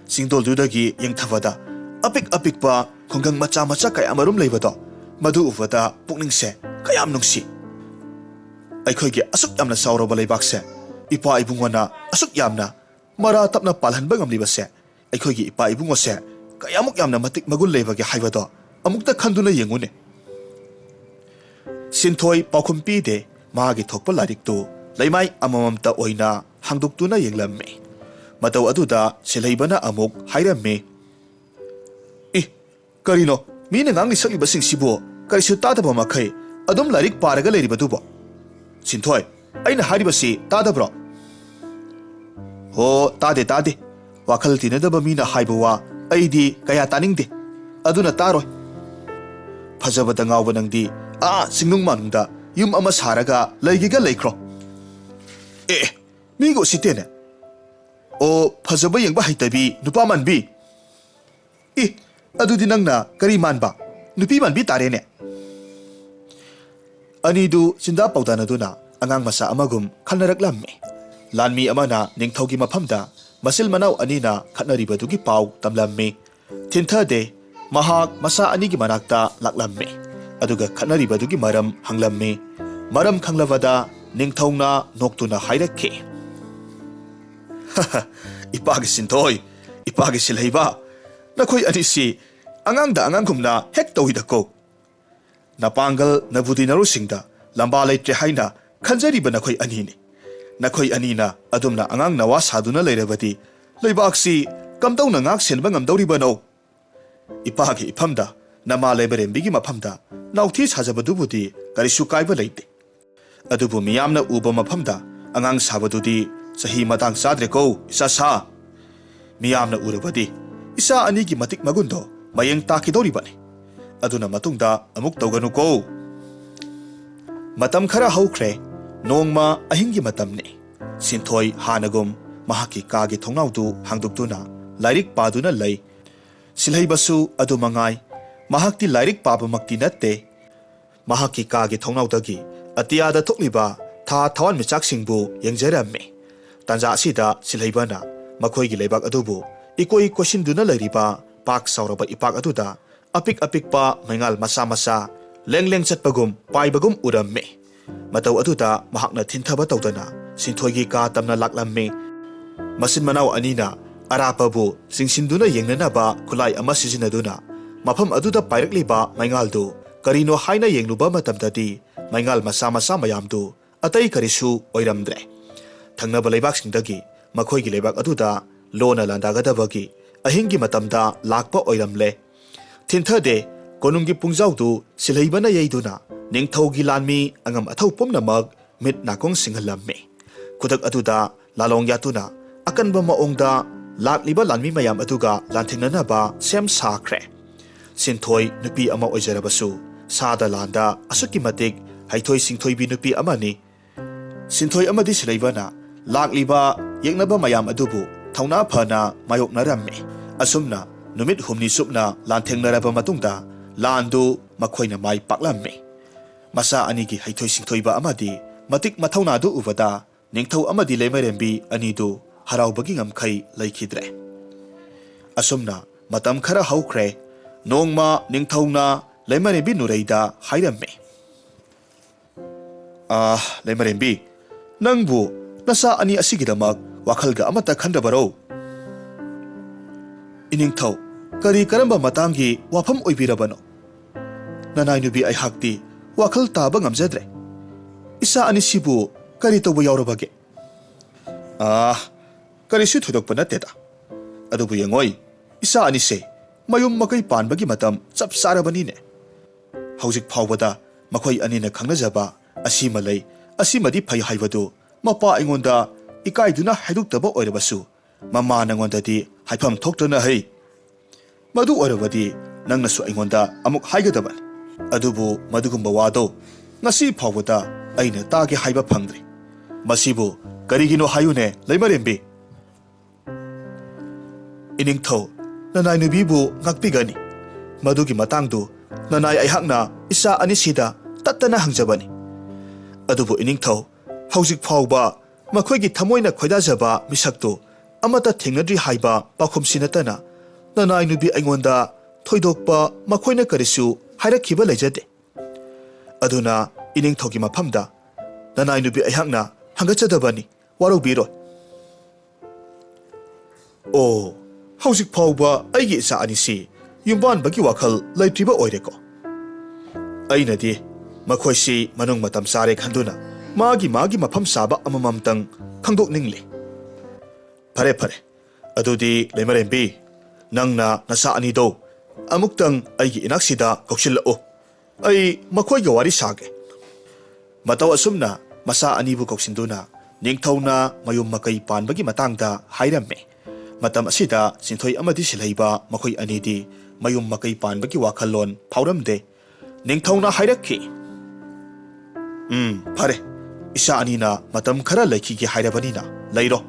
ꯆꯤꯡꯗꯣꯜꯗꯨꯗꯒꯤ ꯌꯦꯡꯊꯕꯗ ꯑꯄꯤꯛ ꯑꯄꯤꯛꯄ ꯈꯨꯡꯒꯪ ꯃꯆꯥ ꯃꯆꯥ ꯀꯌꯥꯃꯔꯨꯝ ꯂꯩꯕꯗꯣ, ꯃꯗꯨ ꯎꯕꯗ ꯄꯨꯛꯅꯤꯡꯁꯦ ꯀꯌꯥꯝ ꯅꯨꯡꯁꯤ꯫ ꯑꯩꯈꯣꯏꯒꯤ ꯑꯁꯨꯛ ꯌꯥꯝꯅ ꯆꯥꯎꯔꯕ ꯂꯩꯕꯥꯛꯁꯦ ꯏꯄꯥ ꯏꯕꯨꯡꯉꯣꯅ ꯑꯁꯨꯛ ꯌꯥꯝꯅ ꯃꯔꯥ ꯇꯞꯅ ꯄꯥꯜꯍꯟꯕ ꯉꯝꯂꯤꯕꯁꯦ, ꯑꯩꯈꯣꯏꯒꯤ ꯏꯄꯥ ꯏꯕꯨꯡꯉꯣꯁꯦ ꯀꯌꯥꯃꯨꯛ ꯌꯥꯝꯅ ꯃꯇꯤꯛ ꯃꯒꯨꯟ ꯂꯩꯕꯒꯦ ꯍꯥꯏꯕꯗꯣ ꯑꯃꯨꯛꯇ ꯈꯟꯗꯨꯅ ꯌꯦꯡꯉꯨꯅꯦ꯫ ꯁꯤꯟꯊꯣꯏ ꯄꯥꯎꯈꯨꯝ ꯄꯤꯗꯦ꯫ ꯃꯥꯒꯤ ꯊꯣꯛꯄ ꯂꯥꯏꯔꯤꯛꯇꯨ ꯂꯩꯃꯥꯏ ꯑꯃꯃꯝꯇ ꯑꯣꯏꯅ ꯍꯥꯡꯗꯣꯛꯇꯨꯅ ꯌꯦꯡꯂꯝꯃꯤ꯫ ꯃꯇꯧ ꯑꯗꯨꯗ ꯁꯤꯜꯍꯩꯕꯅ ꯑꯃꯨꯛ ꯍꯥꯏꯔꯝꯃꯤ, "ꯏ, ꯀꯔꯤꯅꯣ? ꯃꯤꯅ ꯉꯥꯡꯂꯤ ꯁꯛꯂꯤꯕꯁꯤꯡꯁꯤꯕꯨ ꯀꯔꯤꯁꯨ ꯇꯥꯗꯕ ꯃꯈꯩ ꯑꯗꯨꯝ ꯂꯥꯏꯔꯤꯛ ꯄꯥꯔꯒ ꯂꯩꯔꯤꯕꯗꯨꯕꯣ? ꯁꯤꯟꯊꯣꯏ, ꯑꯩꯅ ꯍꯥꯏꯔꯤꯕꯁꯤ ꯇꯥꯗꯕ꯭ꯔꯣ?" "ꯍꯣ, ꯇꯥꯗꯦ, ꯇꯥꯗꯦ꯫ ꯋꯥꯈꯜ ꯇꯤꯟꯅꯗꯕ ꯃꯤꯅ ꯍꯥꯏꯕ ꯋꯥ ꯑꯩꯗꯤ ꯀꯌꯥ ꯇꯥꯅꯤꯡꯗꯦ꯫ ꯑꯗꯨꯅ ꯇꯥꯔꯣꯏ꯫ ꯐꯖꯕꯗ ꯉꯥꯎꯕ ꯅꯪꯗꯤ ꯑꯥ ꯆꯤꯡꯅꯨꯡ ꯃꯥꯅꯨꯡꯗ ꯌꯨꯝ ꯑꯃ ꯁꯥꯔꯒ ꯂꯩꯒꯦꯒ ꯂꯩꯈ꯭ꯔꯣ"꯫ ꯑꯦ, ꯑꯦ, ꯃꯤꯒ ꯎꯁꯤꯠꯇꯦꯅꯦ꯫ ꯑꯣ, ꯐꯖꯕ ꯌꯦꯡꯕ ꯍꯩꯇꯕꯤ ꯅꯨꯄꯥ ꯃꯥꯟꯕꯤ꯫ ꯏ, ꯑꯗꯨꯗꯤ ꯅꯪꯅ ꯀꯔꯤ ꯃꯥꯟꯕ? ꯅꯨꯄꯤ ꯃꯥꯟꯕꯤ ꯇꯥꯔꯦꯅꯦ꯫ ꯑꯅꯤꯗꯨ ꯆꯤꯟꯗꯥ ꯄꯥꯎꯗꯥꯅꯗꯨꯅ ꯑꯉꯥꯡ ꯃꯆꯥ ꯑꯃꯒꯨꯝ ꯈꯟꯅꯔꯛꯂꯝꯃꯤ꯫ ꯂꯥꯟꯃꯤ ꯑꯃꯅ ꯅꯤꯡꯊꯧꯒꯤ ꯃꯐꯝꯗ ꯃꯆꯤꯜ ꯃꯅꯥꯎ ꯑꯅꯤꯅ ꯈꯠꯅꯔꯤꯕꯗꯨꯒꯤ ꯄꯥꯎ ꯇꯝꯂꯝꯃꯤ꯫ ꯊꯤꯟꯊꯗꯦ, ꯃꯍꯥꯛ ꯃꯆꯥ ꯑꯅꯤꯒꯤ ꯃꯅꯥꯛꯇ ꯂꯥꯛꯂꯝꯃꯤ꯫ ꯑꯗꯨꯒ ꯈꯠꯅꯔꯤꯕꯗꯨꯒꯤ ꯃꯔꯝ ꯍꯪꯂꯝꯃꯤ꯫ ꯃꯔꯝ ꯈꯪꯂꯕꯗ ꯅꯤꯡꯊꯧꯅ ꯅꯣꯛꯇꯨꯅ ꯍꯥꯏꯔꯛꯈꯤ, "ꯏꯄꯥꯒꯤ ꯁꯤꯟꯊꯣꯏ, ꯏꯄꯥꯒꯤ ꯁꯤꯜꯍꯩꯕ, ꯅꯈꯣꯏ ꯑꯅꯤꯁꯤ ꯑꯉꯥꯡꯗ ꯑꯉꯥꯡꯒꯨꯝꯅ ꯍꯦꯛ ꯇꯧꯏꯗꯀꯣ꯫ ꯅꯄꯥꯡꯒꯜ ꯅꯕꯨꯗꯤ ꯅꯔꯨꯁꯤꯡꯗ ꯂꯝꯕꯥ ꯂꯩꯇ꯭ꯔꯦ ꯍꯥꯏꯅ ꯈꯟꯖꯔꯤꯕ ꯅꯈꯣꯏ ꯑꯅꯤꯅꯤ꯫ ꯅꯈꯣꯏ ꯑꯅꯤꯅ ꯑꯗꯨꯝꯅ ꯑꯉꯥꯡ ꯅꯋꯥ ꯁꯥꯗꯨꯅ ꯂꯩꯔꯕꯗꯤ ꯂꯩꯕꯥꯛꯁꯤ ꯀꯝꯗꯧꯅ ꯉꯥꯛ ꯁꯦꯟꯕ ꯉꯝꯗꯧꯔꯤꯕꯅꯣ? ꯏꯄꯥꯒꯤ ꯏꯐꯝꯗ, ꯅꯃꯥ ꯂꯩꯃꯔꯦꯝꯕꯤꯒꯤ ꯃꯐꯝꯗ ꯅꯥꯎꯊꯤ ꯁꯥꯖꯕꯗꯨꯕꯨꯗꯤ ꯀꯔꯤꯁꯨ ꯀꯥꯏꯕ ꯂꯩꯇꯦ꯫ ꯑꯗꯨꯕꯨ ꯃꯤꯌꯥꯝꯅ ꯎꯕ ꯃꯐꯝꯗ ꯑꯉꯥꯡ ꯁꯥꯕꯗꯨꯗꯤ ꯆꯍꯤ ꯃꯇꯥꯡ ꯆꯥꯗ꯭ꯔꯦꯀꯣ, ꯏꯆꯥ ꯁꯥ꯫ ꯃꯤꯌꯥꯝꯅ ꯎꯔꯕꯗꯤ ꯏꯆꯥ ꯑꯅꯤꯒꯤ ꯃꯇꯤꯛ ꯃꯒꯨꯟꯗꯣ ꯃꯌꯦꯡ ꯇꯥꯈꯤꯗꯧꯔꯤꯕꯅꯤ꯫ ꯑꯗꯨꯅ ꯃꯇꯨꯡꯗ ꯑꯃꯨꯛ ꯇꯧꯒꯅꯨꯀꯣ꯫" ꯃꯇꯝ ꯈꯔ ꯍꯧꯈ꯭ꯔꯦ꯫ ꯅꯣꯡꯃ ꯑꯍꯤꯡꯒꯤ ꯃꯇꯝꯅꯤ꯫ ꯁꯤꯟꯊꯣꯏ ꯍꯥꯟꯅꯒꯨꯝ ꯃꯍꯥꯛꯀꯤ ꯀꯥꯒꯤ ꯊꯣꯡꯅꯥꯎꯗꯨ ꯍꯥꯡꯗꯣꯛꯇꯨꯅ ꯂꯥꯏꯔꯤꯛ ꯄꯥꯗꯨꯅ ꯂꯩ꯫ ꯁꯤꯜꯍꯩꯕꯁꯨ ꯑꯗꯨ ꯃꯉꯥꯏ꯫ ꯃꯍꯥꯛꯇꯤ ꯂꯥꯏꯔꯤꯛ ꯄꯥꯕꯃꯛꯇꯤ ꯅꯠꯇꯦ꯫ ꯃꯍꯥꯛꯀꯤ ꯀꯥꯒꯤ ꯊꯣꯡꯅꯥꯎꯗꯒꯤ ꯑꯇꯤꯌꯥꯗ ꯊꯣꯛꯂꯤꯕ ꯊꯥ ꯊꯋꯥꯟꯃꯤꯆꯥꯛꯁꯤꯡꯕꯨ ꯌꯦꯡꯖꯔꯝꯃꯤ꯫ ꯇꯥꯟꯖꯥ ꯑꯁꯤꯗ ꯁꯤꯜꯍꯩꯕꯅ ꯃꯈꯣꯏꯒꯤ ꯂꯩꯕꯥꯛ ꯑꯗꯨꯕꯨ ꯏꯀꯣꯏ ꯀꯣꯏꯁꯤꯟꯗꯨꯅ ꯂꯩꯔꯤꯕ ꯄꯥꯛ ꯆꯥꯎꯔꯕ ꯏꯄꯥꯛ ꯑꯗꯨꯗ ꯑꯄꯤꯛ ꯑꯄꯤꯛꯄ ꯃꯩꯉꯥꯜ ꯃꯆꯥ ꯃꯆꯥ ꯂꯦꯡ ꯂꯦꯡ ꯆꯠꯄꯒꯨꯝ ꯄꯥꯏꯕꯒꯨꯝ ꯎꯔꯝꯃꯤ꯫ ꯃꯇꯧ ꯑꯗꯨꯗ ꯃꯍꯥꯛꯅ ꯊꯤꯟꯊꯕ ꯇꯧꯗꯅ ꯁꯤꯟꯊꯣꯏꯒꯤ ꯀꯥ ꯇꯝꯅ ꯂꯥꯛꯂꯝꯃꯤ꯫ ꯃꯆꯤꯟ ꯃꯅꯥꯎ ꯑꯅꯤꯅ ꯑꯔꯥꯞꯄꯕꯨ ꯆꯤꯡꯁꯤꯟꯗꯨꯅ ꯌꯦꯡꯅꯅꯕ ꯈꯨꯠꯂꯥꯏ ꯑꯃ ꯁꯤꯖꯤꯟꯅꯗꯨꯅ ꯃꯐꯝ ꯑꯗꯨꯗ ꯄꯥꯏꯔꯛꯂꯤꯕ ꯃꯩꯉꯥꯜꯗꯨ ꯀꯔꯤꯅꯣ ꯍꯥꯏꯅ ꯌꯦꯡꯂꯨꯕ ꯃꯇꯝꯗꯗꯤ ꯃꯩꯉꯥꯜ ꯃꯆꯥ ꯃꯆꯥ ꯃꯌꯥꯝꯗꯨ ꯑꯇꯩ ꯀꯔꯤꯁꯨ ꯑꯣꯏꯔꯝꯗ꯭ꯔꯦ꯫ ꯊꯪꯅꯕ ꯂꯩꯕꯥꯛꯁꯤꯡꯗꯒꯤ ꯃꯈꯣꯏꯒꯤ ꯂꯩꯕꯥꯛ ꯑꯗꯨꯗ ꯂꯣꯟꯅ ꯂꯥꯟꯗꯥꯒꯗꯕꯒꯤ ꯑꯍꯤꯡꯒꯤ ꯃꯇꯝꯗ ꯂꯥꯛꯄ ꯑꯣꯏꯔꯝꯂꯦ꯫ ꯊꯤꯟꯊꯗꯦ ꯀꯣꯅꯨꯡꯒꯤ ꯄꯨꯡꯖꯥꯎꯗꯨ ꯁꯤꯜꯍꯩꯕꯅ ꯌꯩꯗꯨꯅ ꯅꯤꯡꯊꯧꯒꯤ ꯂꯥꯟꯃꯤ ꯑꯉꯝ ꯑꯊꯧ ꯄꯨꯝꯅꯃꯛ ꯃꯤꯠ ꯅꯥꯀꯣꯡ ꯁꯤꯡꯍꯜꯂꯝꯃꯤ꯫ ꯈꯨꯗꯛ ꯑꯗꯨꯗ ꯂꯥꯂꯣꯡ ꯌꯥꯠꯇꯨꯅ ꯑꯀꯟꯕ ꯃꯑꯣꯡꯗ ꯂꯥꯛꯂꯤꯕ ꯂꯥꯟꯃꯤ ꯃꯌꯥꯝ ꯑꯗꯨꯒ ꯂꯥꯟꯊꯦꯡꯅꯅꯕ ꯁꯦꯝ ꯁꯥꯈ꯭ꯔꯦ꯫ ꯁꯤꯟꯊꯣꯏ ꯅꯨꯄꯤ ꯑꯃ ꯑꯣꯏꯖꯔꯕꯁꯨ ꯁꯥꯗ ꯂꯥꯟꯗ ꯑꯁꯨꯛꯀꯤ ꯃꯇꯤꯛ ꯍꯩꯊꯣꯏ ꯁꯤꯡꯊꯣꯏꯕꯤ ꯅꯨꯄꯤ ꯑꯃꯅꯤ꯫ ꯁꯤꯟꯊꯣꯏ ꯑꯃꯗꯤ ꯁꯤꯂꯩꯕꯅ ꯂꯥꯛꯂꯤꯕ ꯌꯦꯛꯅꯕ ꯃꯌꯥꯝ ꯑꯗꯨꯕꯨ ꯊꯧꯅꯥ ꯐꯅ ꯃꯥꯌꯣꯛꯅꯔꯝꯃꯤ꯫ ꯑꯁꯨꯝꯅ ꯅꯨꯃꯤꯠ ꯍꯨꯝꯅꯤ ꯆꯨꯞꯅ ꯂꯥꯟꯊꯦꯡꯅꯔꯕ ꯃꯇꯨꯡꯗ ꯂꯥꯟꯗꯨ ꯃꯈꯣꯏꯅ ꯃꯥꯏ ꯄꯥꯛꯂꯝꯃꯤ꯫ ꯃꯆꯥ ꯑꯅꯤꯒꯤ ꯍꯩꯊꯣꯏ ꯁꯤꯡꯊꯣꯏꯕ ꯑꯃꯗꯤ ꯃꯇꯤꯛ ꯃꯊꯧꯅꯥꯗꯨ ꯎꯕꯗ ꯅꯤꯡꯊꯧ ꯑꯃꯗꯤ ꯂꯩꯃꯔꯦꯝꯕꯤ ꯑꯅꯤꯗꯨ ꯍꯔꯥꯎꯕꯒꯤ ꯉꯝꯈꯩ ꯂꯩꯈꯤꯗ꯭ꯔꯦ꯫ ꯑꯁꯨꯝꯅ ꯃꯇꯝ ꯈꯔ ꯍꯧꯈ꯭ꯔꯦ꯫ ꯅꯣꯡꯃ ꯅꯤꯡꯊꯧꯅ ꯂꯩꯃꯔꯦꯝꯕꯤ ꯅꯨꯔꯩꯗ ꯍꯥꯏꯔꯝꯃꯤ, "ꯑꯥ, ꯂꯩꯃꯔꯦꯝꯕꯤ, ꯅꯪꯕꯨ ꯅꯆꯥ ꯑꯅꯤ ꯑꯁꯤꯒꯤꯗꯃꯛ ꯋꯥꯈꯜꯒ ꯑꯃꯠꯇ ꯈꯟꯗꯕꯔꯣ?" "ꯏꯅꯤꯡꯊꯧ, ꯀꯔꯤ ꯀꯔꯝꯕ ꯃꯇꯥꯡꯒꯤ ꯋꯥꯐꯝ ꯑꯣꯏꯕꯤꯔꯕꯅꯣ? ꯅꯅꯥꯏ ꯅꯨꯄꯤ ꯑꯩꯍꯥꯛꯇꯤ ꯋꯥꯈꯜ ꯇꯥꯕ ꯉꯝꯖꯗ꯭ꯔꯦ꯫ ꯏꯆꯥ ꯑꯅꯤꯁꯤꯕꯨ ꯀꯔꯤ ꯇꯧꯕ ꯌꯥꯎꯔꯕꯒꯦ?" "ꯑꯥ, ꯀꯔꯤꯁꯨ ꯊꯣꯏꯗꯣꯛꯄ ꯅꯠꯇꯦꯗ꯫ ꯑꯗꯨꯕꯨ ꯌꯦꯡꯉꯣꯏ, ꯏꯆꯥ ꯑꯅꯤꯁꯦ ꯃꯌꯨꯝ ꯃꯀꯩ ꯄꯥꯟꯕꯒꯤ ꯃꯇꯝ ꯆꯞ ꯆꯥꯔꯕꯅꯤꯅꯦ꯫ ꯍꯧꯖꯤꯛ ꯐꯥꯎꯕꯗ ꯃꯈꯣꯏ ꯑꯅꯤꯅ ꯈꯪꯅꯖꯕ ꯑꯁꯤꯃ ꯂꯩ, ꯑꯁꯤꯃꯗꯤ ꯐꯩ ꯍꯥꯏꯕꯗꯨ ꯃꯄꯥ ꯑꯩꯉꯣꯟꯗ ꯏꯀꯥꯏꯗꯨꯅ ꯍꯥꯏꯗꯣꯛꯇꯕ ꯑꯣꯏꯔꯕꯁꯨ, ꯃꯃꯥ ꯅꯉꯣꯟꯗꯗꯤ ꯍꯥꯏꯐꯝ ꯊꯣꯛꯇꯅ ꯍꯩ꯫ ꯃꯗꯨ ꯑꯣꯏꯔꯕꯗꯤ ꯅꯪꯅꯁꯨ ꯑꯩꯉꯣꯟꯗ ꯑꯃꯨꯛ ꯍꯥꯏꯒꯗꯕꯅꯤ꯫ ꯑꯗꯨꯕꯨ ꯃꯗꯨꯒꯨꯝꯕ ꯋꯥꯗꯣ ꯉꯁꯤ ꯐꯥꯎꯕꯗ ꯑꯩꯅ ꯇꯥꯒꯦ ꯍꯥꯏꯕ ꯐꯪꯗ꯭ꯔꯤ꯫ ꯃꯁꯤꯕꯨ ꯀꯔꯤꯒꯤꯅꯣ ꯍꯥꯏꯌꯨꯅꯦ, ꯂꯩꯃꯔꯦꯝꯕꯤ?" "ꯏꯅꯤꯡꯊꯧ, ꯅꯅꯥꯏ ꯅꯨꯄꯤꯕꯨ ꯉꯥꯛꯄꯤꯒꯅꯤ꯫ ꯃꯗꯨꯒꯤ ꯃꯇꯥꯡꯗꯨ ꯅꯅꯥꯏ ꯑꯩꯍꯥꯛꯅ ꯏꯆꯥ ꯑꯅꯤꯁꯤꯗ ꯇꯠꯇꯅ ꯍꯪꯖꯕꯅꯤ꯫ ꯑꯗꯨꯕꯨ ꯏꯅꯤꯡꯊꯧ, ꯍꯧꯖꯤꯛ ꯐꯥꯎꯕ ꯃꯈꯣꯏꯒꯤ ꯊꯃꯣꯏꯅ ꯈꯣꯏꯗꯥꯖꯕ ꯃꯤꯁꯛꯇꯨ ꯑꯃꯠꯇ ꯊꯦꯡꯅꯗ꯭ꯔꯤ ꯍꯥꯏꯕ ꯄꯥꯎꯈꯨꯝꯁꯤ ꯅꯠꯇꯅ ꯅꯅꯥꯏ ꯅꯨꯄꯤ ꯑꯩꯉꯣꯟꯗ ꯊꯣꯏꯗꯣꯛꯄ ꯃꯈꯣꯏꯅ ꯀꯔꯤꯁꯨ ꯍꯥꯏꯔꯛꯈꯤꯕ ꯂꯩꯖꯗꯦ꯫ ꯑꯗꯨꯅ ꯏꯅꯤꯡꯊꯧꯒꯤ ꯃꯐꯝꯗ ꯅꯅꯥꯏ ꯅꯨꯄꯤ ꯑꯩꯍꯥꯛꯅ ꯍꯪꯒꯠꯆꯗꯕꯅꯤ, ꯋꯥꯔꯧꯕꯤꯔꯣꯏ꯫" "ꯑꯣ, ꯍꯧꯖꯤꯛ ꯐꯥꯎꯕ ꯑꯩꯒꯤ ꯏꯆꯥ ꯑꯅꯤꯁꯤ ꯌꯨꯝꯕꯥꯟꯕꯒꯤ ꯋꯥꯈꯜ ꯂꯩꯇ꯭ꯔꯤꯕ ꯑꯣꯏꯔꯦꯀꯣ? ꯑꯩꯅꯗꯤ ꯃꯈꯣꯏꯁꯤ ꯃꯅꯨꯡ ꯃꯇꯝ ꯆꯥꯔꯦ ꯈꯟꯗꯨꯅ ꯃꯥꯒꯤ ꯃꯥꯒꯤ ꯃꯐꯝ ꯆꯥꯕ ꯑꯃꯃꯝꯇꯪ ꯈꯪꯗꯣꯛꯅꯤꯡꯂꯤ꯫" "ꯐꯔꯦ, ꯐꯔꯦ꯫ ꯑꯗꯨꯗꯤ ꯂꯩꯃꯔꯦꯝꯕꯤ, ꯅꯪꯅ ꯅꯆꯥ ꯑꯅꯤꯗꯣ ꯑꯃꯨꯛꯇꯪ ꯑꯩꯒꯤ ꯏꯅꯥꯛꯁꯤꯗ ꯀꯧꯁꯤꯜꯂꯛꯎ꯫ ꯑꯩ ꯃꯈꯣꯏꯒ ꯋꯥꯔꯤ ꯁꯥꯒꯦ꯫" ꯃꯇꯧ ꯑꯁꯨꯝꯅ ꯃꯆꯥ ꯑꯅꯤꯕꯨ ꯀꯧꯁꯤꯟꯗꯨꯅ ꯅꯤꯡꯊꯧꯅ ꯃꯌꯨꯝ ꯃꯀꯩ ꯄꯥꯟꯕꯒꯤ ꯃꯇꯥꯡꯗ ꯍꯥꯏꯔꯝꯃꯤ꯫ ꯃꯇꯝ ꯑꯁꯤꯗ ꯆꯤꯟꯊꯣꯏ ꯑꯃꯗꯤ ꯁꯤꯜꯍꯩꯕ ꯃꯈꯣꯏ ꯑꯅꯤꯗꯤ ꯃꯌꯨꯝ ꯃꯀꯩ ꯄꯥꯟꯕꯒꯤ ꯋꯥꯈꯜꯂꯣꯟ ꯐꯥꯎꯔꯝꯗꯦ꯫ ꯅꯤꯡꯊꯧꯅ ꯍꯥꯏꯔꯛꯈꯤ, "ꯎꯝ, ꯐꯔꯦ꯫ ꯏꯆꯥ ꯑꯅꯤꯅ ꯃꯇꯝ ꯈꯔ ꯂꯩꯈꯤꯒꯦ ꯍꯥꯏꯔꯕꯅꯤꯅ ꯂꯩꯔꯣ꯫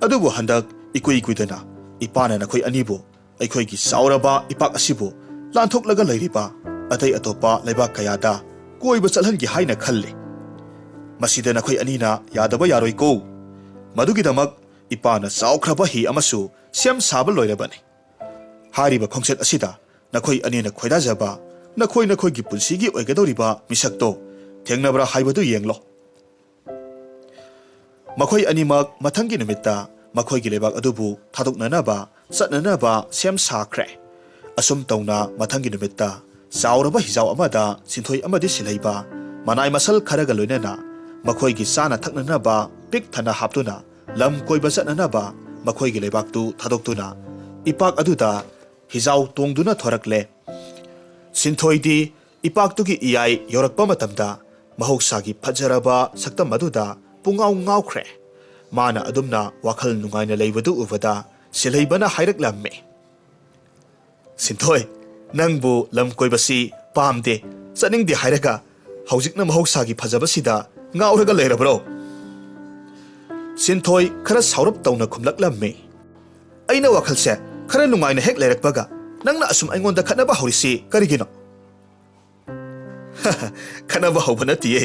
ꯑꯗꯨꯕꯨ ꯍꯟꯗꯛ ꯏꯀꯨꯏ ꯀꯨꯏꯗꯅ ꯏꯄꯥꯅ ꯅꯈꯣꯏ ꯑꯅꯤꯕꯨ ꯑꯩꯈꯣꯏꯒꯤ ꯆꯥꯎꯔꯕ ꯏꯄꯥꯛ ꯑꯁꯤꯕꯨ ꯂꯥꯟꯊꯣꯛꯂꯒ ꯂꯩꯔꯤꯕ ꯑꯇꯩ ꯑꯇꯣꯞꯄ ꯂꯩꯕꯥꯛ ꯀꯌꯥꯗ ꯀꯣꯏꯕ ꯆꯠꯍꯟꯒꯦ ꯍꯥꯏꯅ ꯈꯜꯂꯤ꯫ ꯃꯁꯤꯗ ꯅꯈꯣꯏ ꯑꯅꯤꯅ ꯌꯥꯗꯕ ꯌꯥꯔꯣꯏꯀꯣ꯫ ꯃꯗꯨꯒꯤꯗꯃꯛ ꯏꯄꯥꯅ ꯆꯥꯎꯈ꯭ꯔꯕ ꯍꯤ ꯑꯃꯁꯨ ꯁꯦꯝ ꯁꯥꯕ ꯂꯣꯏꯔꯕꯅꯤ꯫ ꯍꯥꯏꯔꯤꯕ ꯈꯣꯡꯆꯠ ꯑꯁꯤꯗ ꯅꯈꯣꯏ ꯑꯅꯤꯅ ꯈꯣꯏꯗꯥꯖꯕ, ꯅꯈꯣꯏ ꯅꯈꯣꯏꯒꯤ ꯄꯨꯟꯁꯤꯒꯤ ꯑꯣꯏꯒꯗꯧꯔꯤꯕ ꯃꯤꯁꯛꯇꯣ ꯊꯦꯡꯅꯕ꯭ꯔꯥ ꯍꯥꯏꯕꯗꯨ ꯌꯦꯡꯂꯣ꯫ ꯃꯈꯣꯏ ꯑꯅꯤꯃꯛ ꯃꯊꯪꯒꯤ ꯅꯨꯃꯤꯠꯇ ꯃꯈꯣꯏꯒꯤ ꯂꯩꯕꯥꯛ ꯑꯗꯨꯕꯨ ꯊꯥꯗꯣꯛꯅꯅꯕ ꯆꯠꯅꯅꯕ ꯁꯦꯝ ꯁꯥꯈ꯭ꯔꯦ꯫ ꯑꯁꯨꯝ ꯇꯧꯅ ꯃꯊꯪꯒꯤ ꯅꯨꯃꯤꯠꯇ ꯆꯥꯎꯔꯕ ꯍꯤꯖꯥꯎ ꯑꯃꯗ ꯁꯤꯟꯊꯣꯏ ꯑꯃꯗꯤ ꯁꯤꯜꯍꯩꯕ ꯃꯅꯥꯏ ꯃꯁꯜ ꯈꯔꯒ ꯂꯣꯏꯅꯅ ꯃꯈꯣꯏꯒꯤ ꯆꯥꯅ ꯊꯛꯅꯅꯕ ꯄꯤꯛ ꯊꯟꯅ ꯍꯥꯞꯇꯨꯅ ꯂꯝ ꯀꯣꯏꯕ ꯆꯠꯅꯅꯕ ꯃꯈꯣꯏꯒꯤ ꯂꯩꯕꯥꯛꯇꯨ ꯊꯥꯗꯣꯛꯇꯨꯅ ꯏꯄꯥꯛ ꯑꯗꯨꯗ ꯍꯤꯖꯥꯎ ꯇꯣꯡꯗꯨꯅ ꯊꯣꯔꯛꯂꯦ꯫ ꯁꯤꯟꯊꯣꯏꯗꯤ ꯏꯄꯥꯛꯇꯨꯒꯤ ꯏꯌꯥꯏ ꯌꯧꯔꯛꯄ ꯃꯇꯝꯗ ꯃꯍꯧꯁꯥꯒꯤ ꯐꯖꯔꯕ ꯁꯛꯇꯝ ꯑꯗꯨꯗ ꯄꯨꯡꯉꯥꯎ ꯉꯥꯎꯈ꯭ꯔꯦ꯫ ꯃꯥꯅ ꯑꯗꯨꯝꯅ ꯋꯥꯈꯜ ꯅꯨꯡꯉꯥꯏꯅ ꯂꯩꯕꯗꯨ ꯎꯕꯗ ꯁꯤꯜꯍꯩꯕꯅ ꯍꯥꯏꯔꯛꯂꯝꯃꯤ, "ꯁꯤꯟꯊꯣꯏ, ꯅꯪꯕꯨ ꯂꯝ ꯀꯣꯏꯕꯁꯤ ꯄꯥꯝꯗꯦ, ꯆꯠꯅꯤꯡꯗꯦ ꯍꯥꯏꯔꯒ ꯍꯧꯖꯤꯛꯅ ꯃꯍꯧꯁꯥꯒꯤ ꯐꯖꯕꯁꯤꯗ ꯉꯥꯎꯔꯒ ꯂꯩꯔꯕ꯭ꯔꯣ?" ꯁꯤꯟꯊꯣꯏ ꯈꯔ ꯁꯥꯎꯔꯞ ꯇꯧꯅ ꯈꯨꯝꯂꯛꯂꯝꯃꯤ, "ꯑꯩꯅ ꯋꯥꯈꯜꯁꯦ ꯈꯔ ꯅꯨꯡꯉꯥꯏꯅ ꯍꯦꯛ ꯂꯩꯔꯛꯄꯒ ꯅꯪꯅ ꯑꯁꯨꯝ ꯑꯩꯉꯣꯟꯗ ꯈꯠꯅꯕ ꯍꯧꯔꯤꯁꯤ ꯀꯔꯤꯒꯤꯅꯣ?" "ꯈꯠꯅꯕ ꯍꯧꯕ ꯅꯠꯇꯤꯌꯦ꯫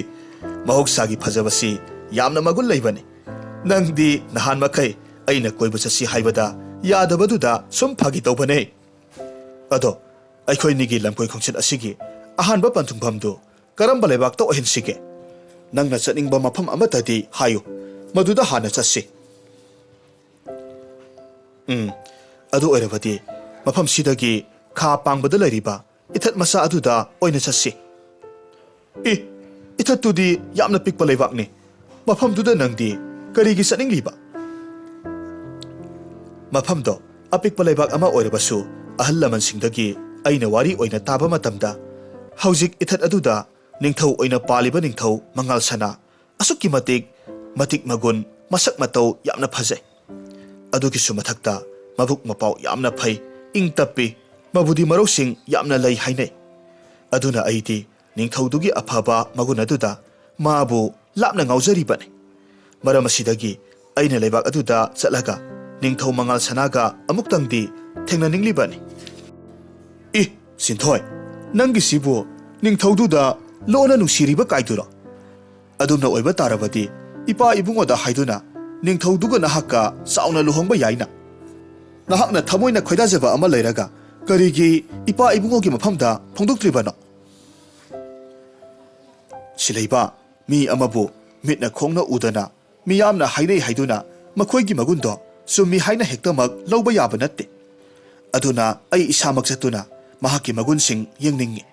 ꯃꯍꯧꯁꯥꯒꯤ ꯐꯖꯕꯁꯤ ꯌꯥꯝꯅ ꯃꯒꯨꯟ ꯂꯩꯕꯅꯤ꯫ ꯅꯪꯗꯤ ꯅꯍꯥꯟ ꯃꯈꯩ ꯑꯩꯅ ꯀꯣꯏꯕ ꯆꯠꯁꯤ ꯍꯥꯏꯕꯗ ꯌꯥꯗꯕꯗꯨꯗ ꯁꯨꯝ ꯐꯥꯒꯤ ꯇꯧꯕꯅꯦ꯫ ꯑꯗꯣ ꯑꯩꯈꯣꯏꯅꯤꯒꯤ ꯂꯝꯀꯣꯏ ꯈꯣꯡꯆꯠ ꯑꯁꯤꯒꯤ ꯑꯍꯥꯟꯕ ꯄꯟꯊꯨꯡꯐꯝꯗꯨ ꯀꯔꯝꯕ ꯂꯩꯕꯥꯛꯇ ꯑꯣꯏꯍꯟꯁꯤꯒꯦ? ꯅꯪꯅ ꯆꯠꯅꯤꯡꯕ ꯃꯐꯝ ꯑꯃꯠꯇꯗꯤ ꯍꯥꯏꯌꯨ, ꯃꯗꯨꯗ ꯍꯥꯟꯅ ꯆꯠꯁꯤ꯫" "ꯎꯝ, ꯑꯗꯨ ꯑꯣꯏꯔꯕꯗꯤ ꯃꯐꯝꯁꯤꯗꯒꯤ ꯈꯥ ꯄꯥꯡꯕꯗ ꯂꯩꯔꯤꯕ ꯏꯊꯠ ꯃꯆꯥ ꯑꯗꯨꯗ ꯑꯣꯏꯅ ꯆꯠꯁꯤ꯫" "ꯑꯦ, ꯏꯊꯠꯇꯨꯗꯤ ꯌꯥꯝꯅ ꯄꯤꯛꯄ ꯂꯩꯕꯥꯛꯅꯤ꯫ ꯃꯐꯝꯗꯨꯗ ꯅꯪꯗꯤ ꯀꯔꯤꯒꯤ ꯆꯠꯅꯤꯡꯂꯤꯕ?" ꯃꯐꯝꯗꯣ ꯑꯄꯤꯛꯄ ꯂꯩꯕꯥꯛ ꯑꯃ ꯑꯣꯏꯔꯕꯁꯨ, ꯑꯍꯜ ꯂꯃꯟꯁꯤꯡꯗꯒꯤ ꯑꯩꯅ ꯋꯥꯔꯤ ꯑꯣꯏꯅ ꯇꯥꯕ ꯃꯇꯝꯗ, ꯍꯧꯖꯤꯛ ꯏꯊꯠ ꯑꯗꯨꯗ ꯅꯤꯡꯊꯧ ꯑꯣꯏꯅ ꯄꯥꯜꯂꯤꯕ ꯅꯤꯡꯊꯧ ꯃꯉꯥꯜ ꯁꯅꯥ ꯑꯁꯨꯛꯀꯤ ꯃꯇꯤꯛ ꯃꯇꯤꯛ ꯃꯒꯨꯟ, ꯃꯁꯛ ꯃꯇꯧ ꯌꯥꯝꯅ ꯐꯖꯩ꯫ ꯑꯗꯨꯒꯤꯁꯨ ꯃꯊꯛꯇ ꯃꯕꯨꯛ ꯃꯄꯥꯎ ꯌꯥꯝꯅ ꯐꯩ, ꯏꯪ ꯇꯞꯄꯤ, ꯃꯕꯨꯗꯤ ꯃꯔꯧꯁꯤꯡ ꯌꯥꯝꯅ ꯂꯩ ꯍꯥꯏꯅꯩ꯫ ꯑꯗꯨꯅ ꯑꯩꯗꯤ ꯅꯤꯡꯊꯧꯗꯨꯒꯤ ꯑꯐꯕ ꯃꯒꯨꯟ ꯑꯗꯨꯗ ꯃꯥꯕꯨ ꯂꯥꯞꯅ ꯉꯥꯎꯖꯔꯤꯕꯅꯤ꯫ ꯃꯔꯝ ꯑꯁꯤꯗꯒꯤ ꯑꯩꯅ ꯂꯩꯕꯥꯛ ꯑꯗꯨꯗ ꯆꯠꯂꯒ ꯅꯤꯡꯊꯧ ꯃꯉꯥꯜ ꯁꯅꯥꯒ ꯑꯃꯨꯛꯇꯪꯗꯤ ꯊꯦꯡꯅꯅꯤꯡꯂꯤꯕꯅꯤ꯫ "ꯏ, ꯁꯤꯟꯊꯣꯏ, ꯅꯪꯒꯤꯁꯤꯕꯨ ꯅꯤꯡꯊꯧꯗꯨꯗ ꯂꯣꯟꯅ ꯅꯨꯡꯁꯤꯔꯤꯕ ꯀꯥꯏꯗꯨꯔꯣ? ꯑꯗꯨꯝꯅ ꯑꯣꯏꯕ ꯇꯥꯔꯕꯗꯤ, ꯏꯄꯥ ꯏꯕꯨꯡꯉꯣꯗ ꯍꯥꯏꯗꯨꯅ ꯅꯤꯡꯊꯧꯗꯨꯒ ꯅꯍꯥꯛꯀ ꯆꯥꯎꯅ ꯂꯨꯍꯣꯡꯕ ꯌꯥꯏꯅ꯫ ꯅꯍꯥꯛꯅ ꯊꯃꯣꯏꯅ ꯈꯣꯏꯗꯥꯖꯕ ꯑꯃ ꯂꯩꯔꯒ ꯀꯔꯤꯒꯤ ꯏꯄꯥ ꯏꯕꯨꯡꯉꯣꯒꯤ ꯃꯐꯝꯗ ꯐꯣꯡꯗꯣꯛꯇ꯭ꯔꯤꯕꯅꯣ? ꯁꯤꯂꯩꯕ, ꯃꯤ ꯑꯃꯕꯨ ꯃꯤꯠꯅ ꯈꯣꯡꯅ ꯎꯗꯅ ꯃꯤꯌꯥꯝꯅ ꯍꯥꯏꯅꯩ ꯍꯥꯏꯗꯨꯅ ꯃꯈꯣꯏꯒꯤ ꯃꯒꯨꯟꯗꯣ ꯆꯨꯝꯃꯤ ꯍꯥꯏꯅ ꯍꯦꯛꯇꯃꯛ ꯂꯧꯕ ꯌꯥꯕ ꯅꯠꯇꯦ꯫ ꯑꯗꯨꯅ ꯑꯩ ꯏꯁꯥꯃꯛ ꯆꯠꯇꯨꯅ ꯃꯍꯥꯛꯀꯤ ꯃꯒꯨꯟꯁꯤꯡ ꯌꯦꯡꯅꯤꯡꯏ꯫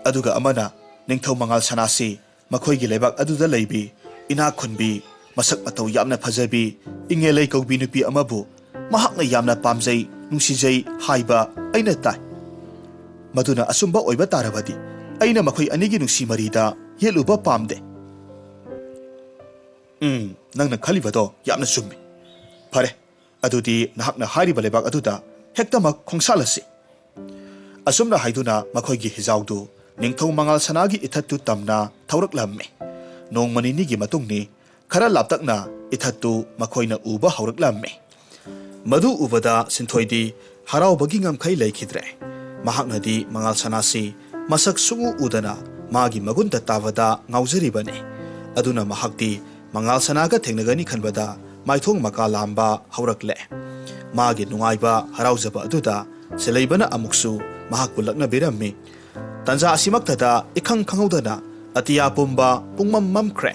ꯑꯗꯨꯒ ꯑꯃꯅ, ꯅꯤꯡꯊꯧ ꯃꯉꯥꯜ ꯁꯅꯥꯁꯤ ꯃꯈꯣꯏꯒꯤ ꯂꯩꯕꯥꯛ ꯑꯗꯨꯗ ꯂꯩꯕꯤ, ꯏꯅꯥꯛ ꯈꯨꯟꯕꯤ, ꯃꯁꯛ ꯃꯇꯧ ꯌꯥꯝꯅ ꯐꯖꯕꯤ, ꯏꯪꯉꯦꯂꯩ ꯀꯧꯕꯤ ꯅꯨꯄꯤ ꯑꯃꯕꯨ ꯃꯍꯥꯛꯅ ꯌꯥꯝꯅ ꯄꯥꯝꯖꯩ, ꯅꯨꯡꯁꯤꯖꯩ ꯍꯥꯏꯕ ꯑꯩꯅ ꯇꯥꯏ꯫ ꯃꯗꯨꯅ ꯑꯆꯨꯝꯕ ꯑꯣꯏꯕ ꯇꯥꯔꯕꯗꯤ, ꯑꯩꯅ ꯃꯈꯣꯏ ꯑꯅꯤꯒꯤ ꯅꯨꯡꯁꯤ ꯃꯔꯤꯗ ꯌꯦꯠꯂꯨꯕ ꯄꯥꯝꯗꯦ꯫ ꯎꯝ, ꯅꯪꯅ ꯈꯜꯂꯤꯕꯗꯣ ꯌꯥꯝꯅ ꯆꯨꯝꯃꯤ꯫ ꯐꯔꯦ, ꯑꯗꯨꯗꯤ ꯅꯍꯥꯛꯅ ꯍꯥꯏꯔꯤꯕ ꯂꯩꯕꯥꯛ ꯑꯗꯨꯗ ꯍꯦꯛꯇꯃꯛ ꯈꯣꯡꯁꯥꯜꯂꯁꯤ꯫ ꯑꯁꯨꯝꯅ ꯍꯥꯏꯗꯨꯅ ꯃꯈꯣꯏꯒꯤ ꯍꯤꯖꯥꯎꯗꯨ ꯅꯤꯡꯊꯧ ꯃꯉꯥꯜ ꯁꯅꯥꯒꯤ ꯏꯊꯠꯇꯨ ꯇꯝꯅ ꯊꯧꯔꯛꯂꯝꯃꯤ꯫ ꯅꯣꯡꯃ ꯅꯤꯅꯤꯒꯤ ꯃꯇꯨꯡꯅꯤ꯫ ꯈꯔ ꯂꯥꯞꯇꯛꯅ ꯏꯊꯠꯇꯨ ꯃꯈꯣꯏꯅ ꯎꯕ ꯍꯧꯔꯛꯂꯝꯃꯤ꯫ ꯃꯗꯨ ꯎꯕꯗ ꯁꯤꯟꯊꯣꯏꯗꯤ ꯍꯔꯥꯎꯕꯒꯤ ꯉꯝꯈꯩ ꯂꯩꯈꯤꯗ꯭ꯔꯦ꯫ ꯃꯍꯥꯛꯅꯗꯤ ꯃꯉꯥꯜ ꯁꯅꯥꯁꯤ ꯃꯁꯛ ꯁꯨꯡꯎ ꯎꯗꯅ ꯃꯥꯒꯤ ꯃꯒꯨꯟꯗ ꯇꯥꯕꯗ ꯉꯥꯎꯖꯔꯤꯕꯅꯤ꯫ ꯑꯗꯨꯅ ꯃꯍꯥꯛꯇꯤ ꯃꯉꯥꯜ ꯁꯅꯥꯒ ꯊꯦꯡꯅꯒꯅꯤ ꯈꯟꯕꯗ ꯃꯥꯏꯊꯣꯡ ꯃꯀꯥ ꯂꯥꯝꯕ ꯍꯧꯔꯛꯂꯦ꯫ ꯃꯥꯒꯤ ꯅꯨꯡꯉꯥꯏꯕ ꯍꯔꯥꯎꯖꯕ ꯑꯗꯨꯗ ꯁꯤꯂꯩꯕꯅ ꯑꯃꯨꯛꯁꯨ ꯃꯍꯥꯛꯄꯨ ꯂꯛꯅꯕꯤꯔꯝꯃꯤ꯫ ꯇꯟꯖꯥ ꯑꯁꯤꯃꯛꯇꯗ ꯏꯈꯪ ꯈꯪꯍꯧꯗꯅ ꯑꯇꯤꯌꯥ ꯄꯨꯝꯕ ꯄꯨꯡꯃꯝ ꯃꯝꯈ꯭ꯔꯦ꯫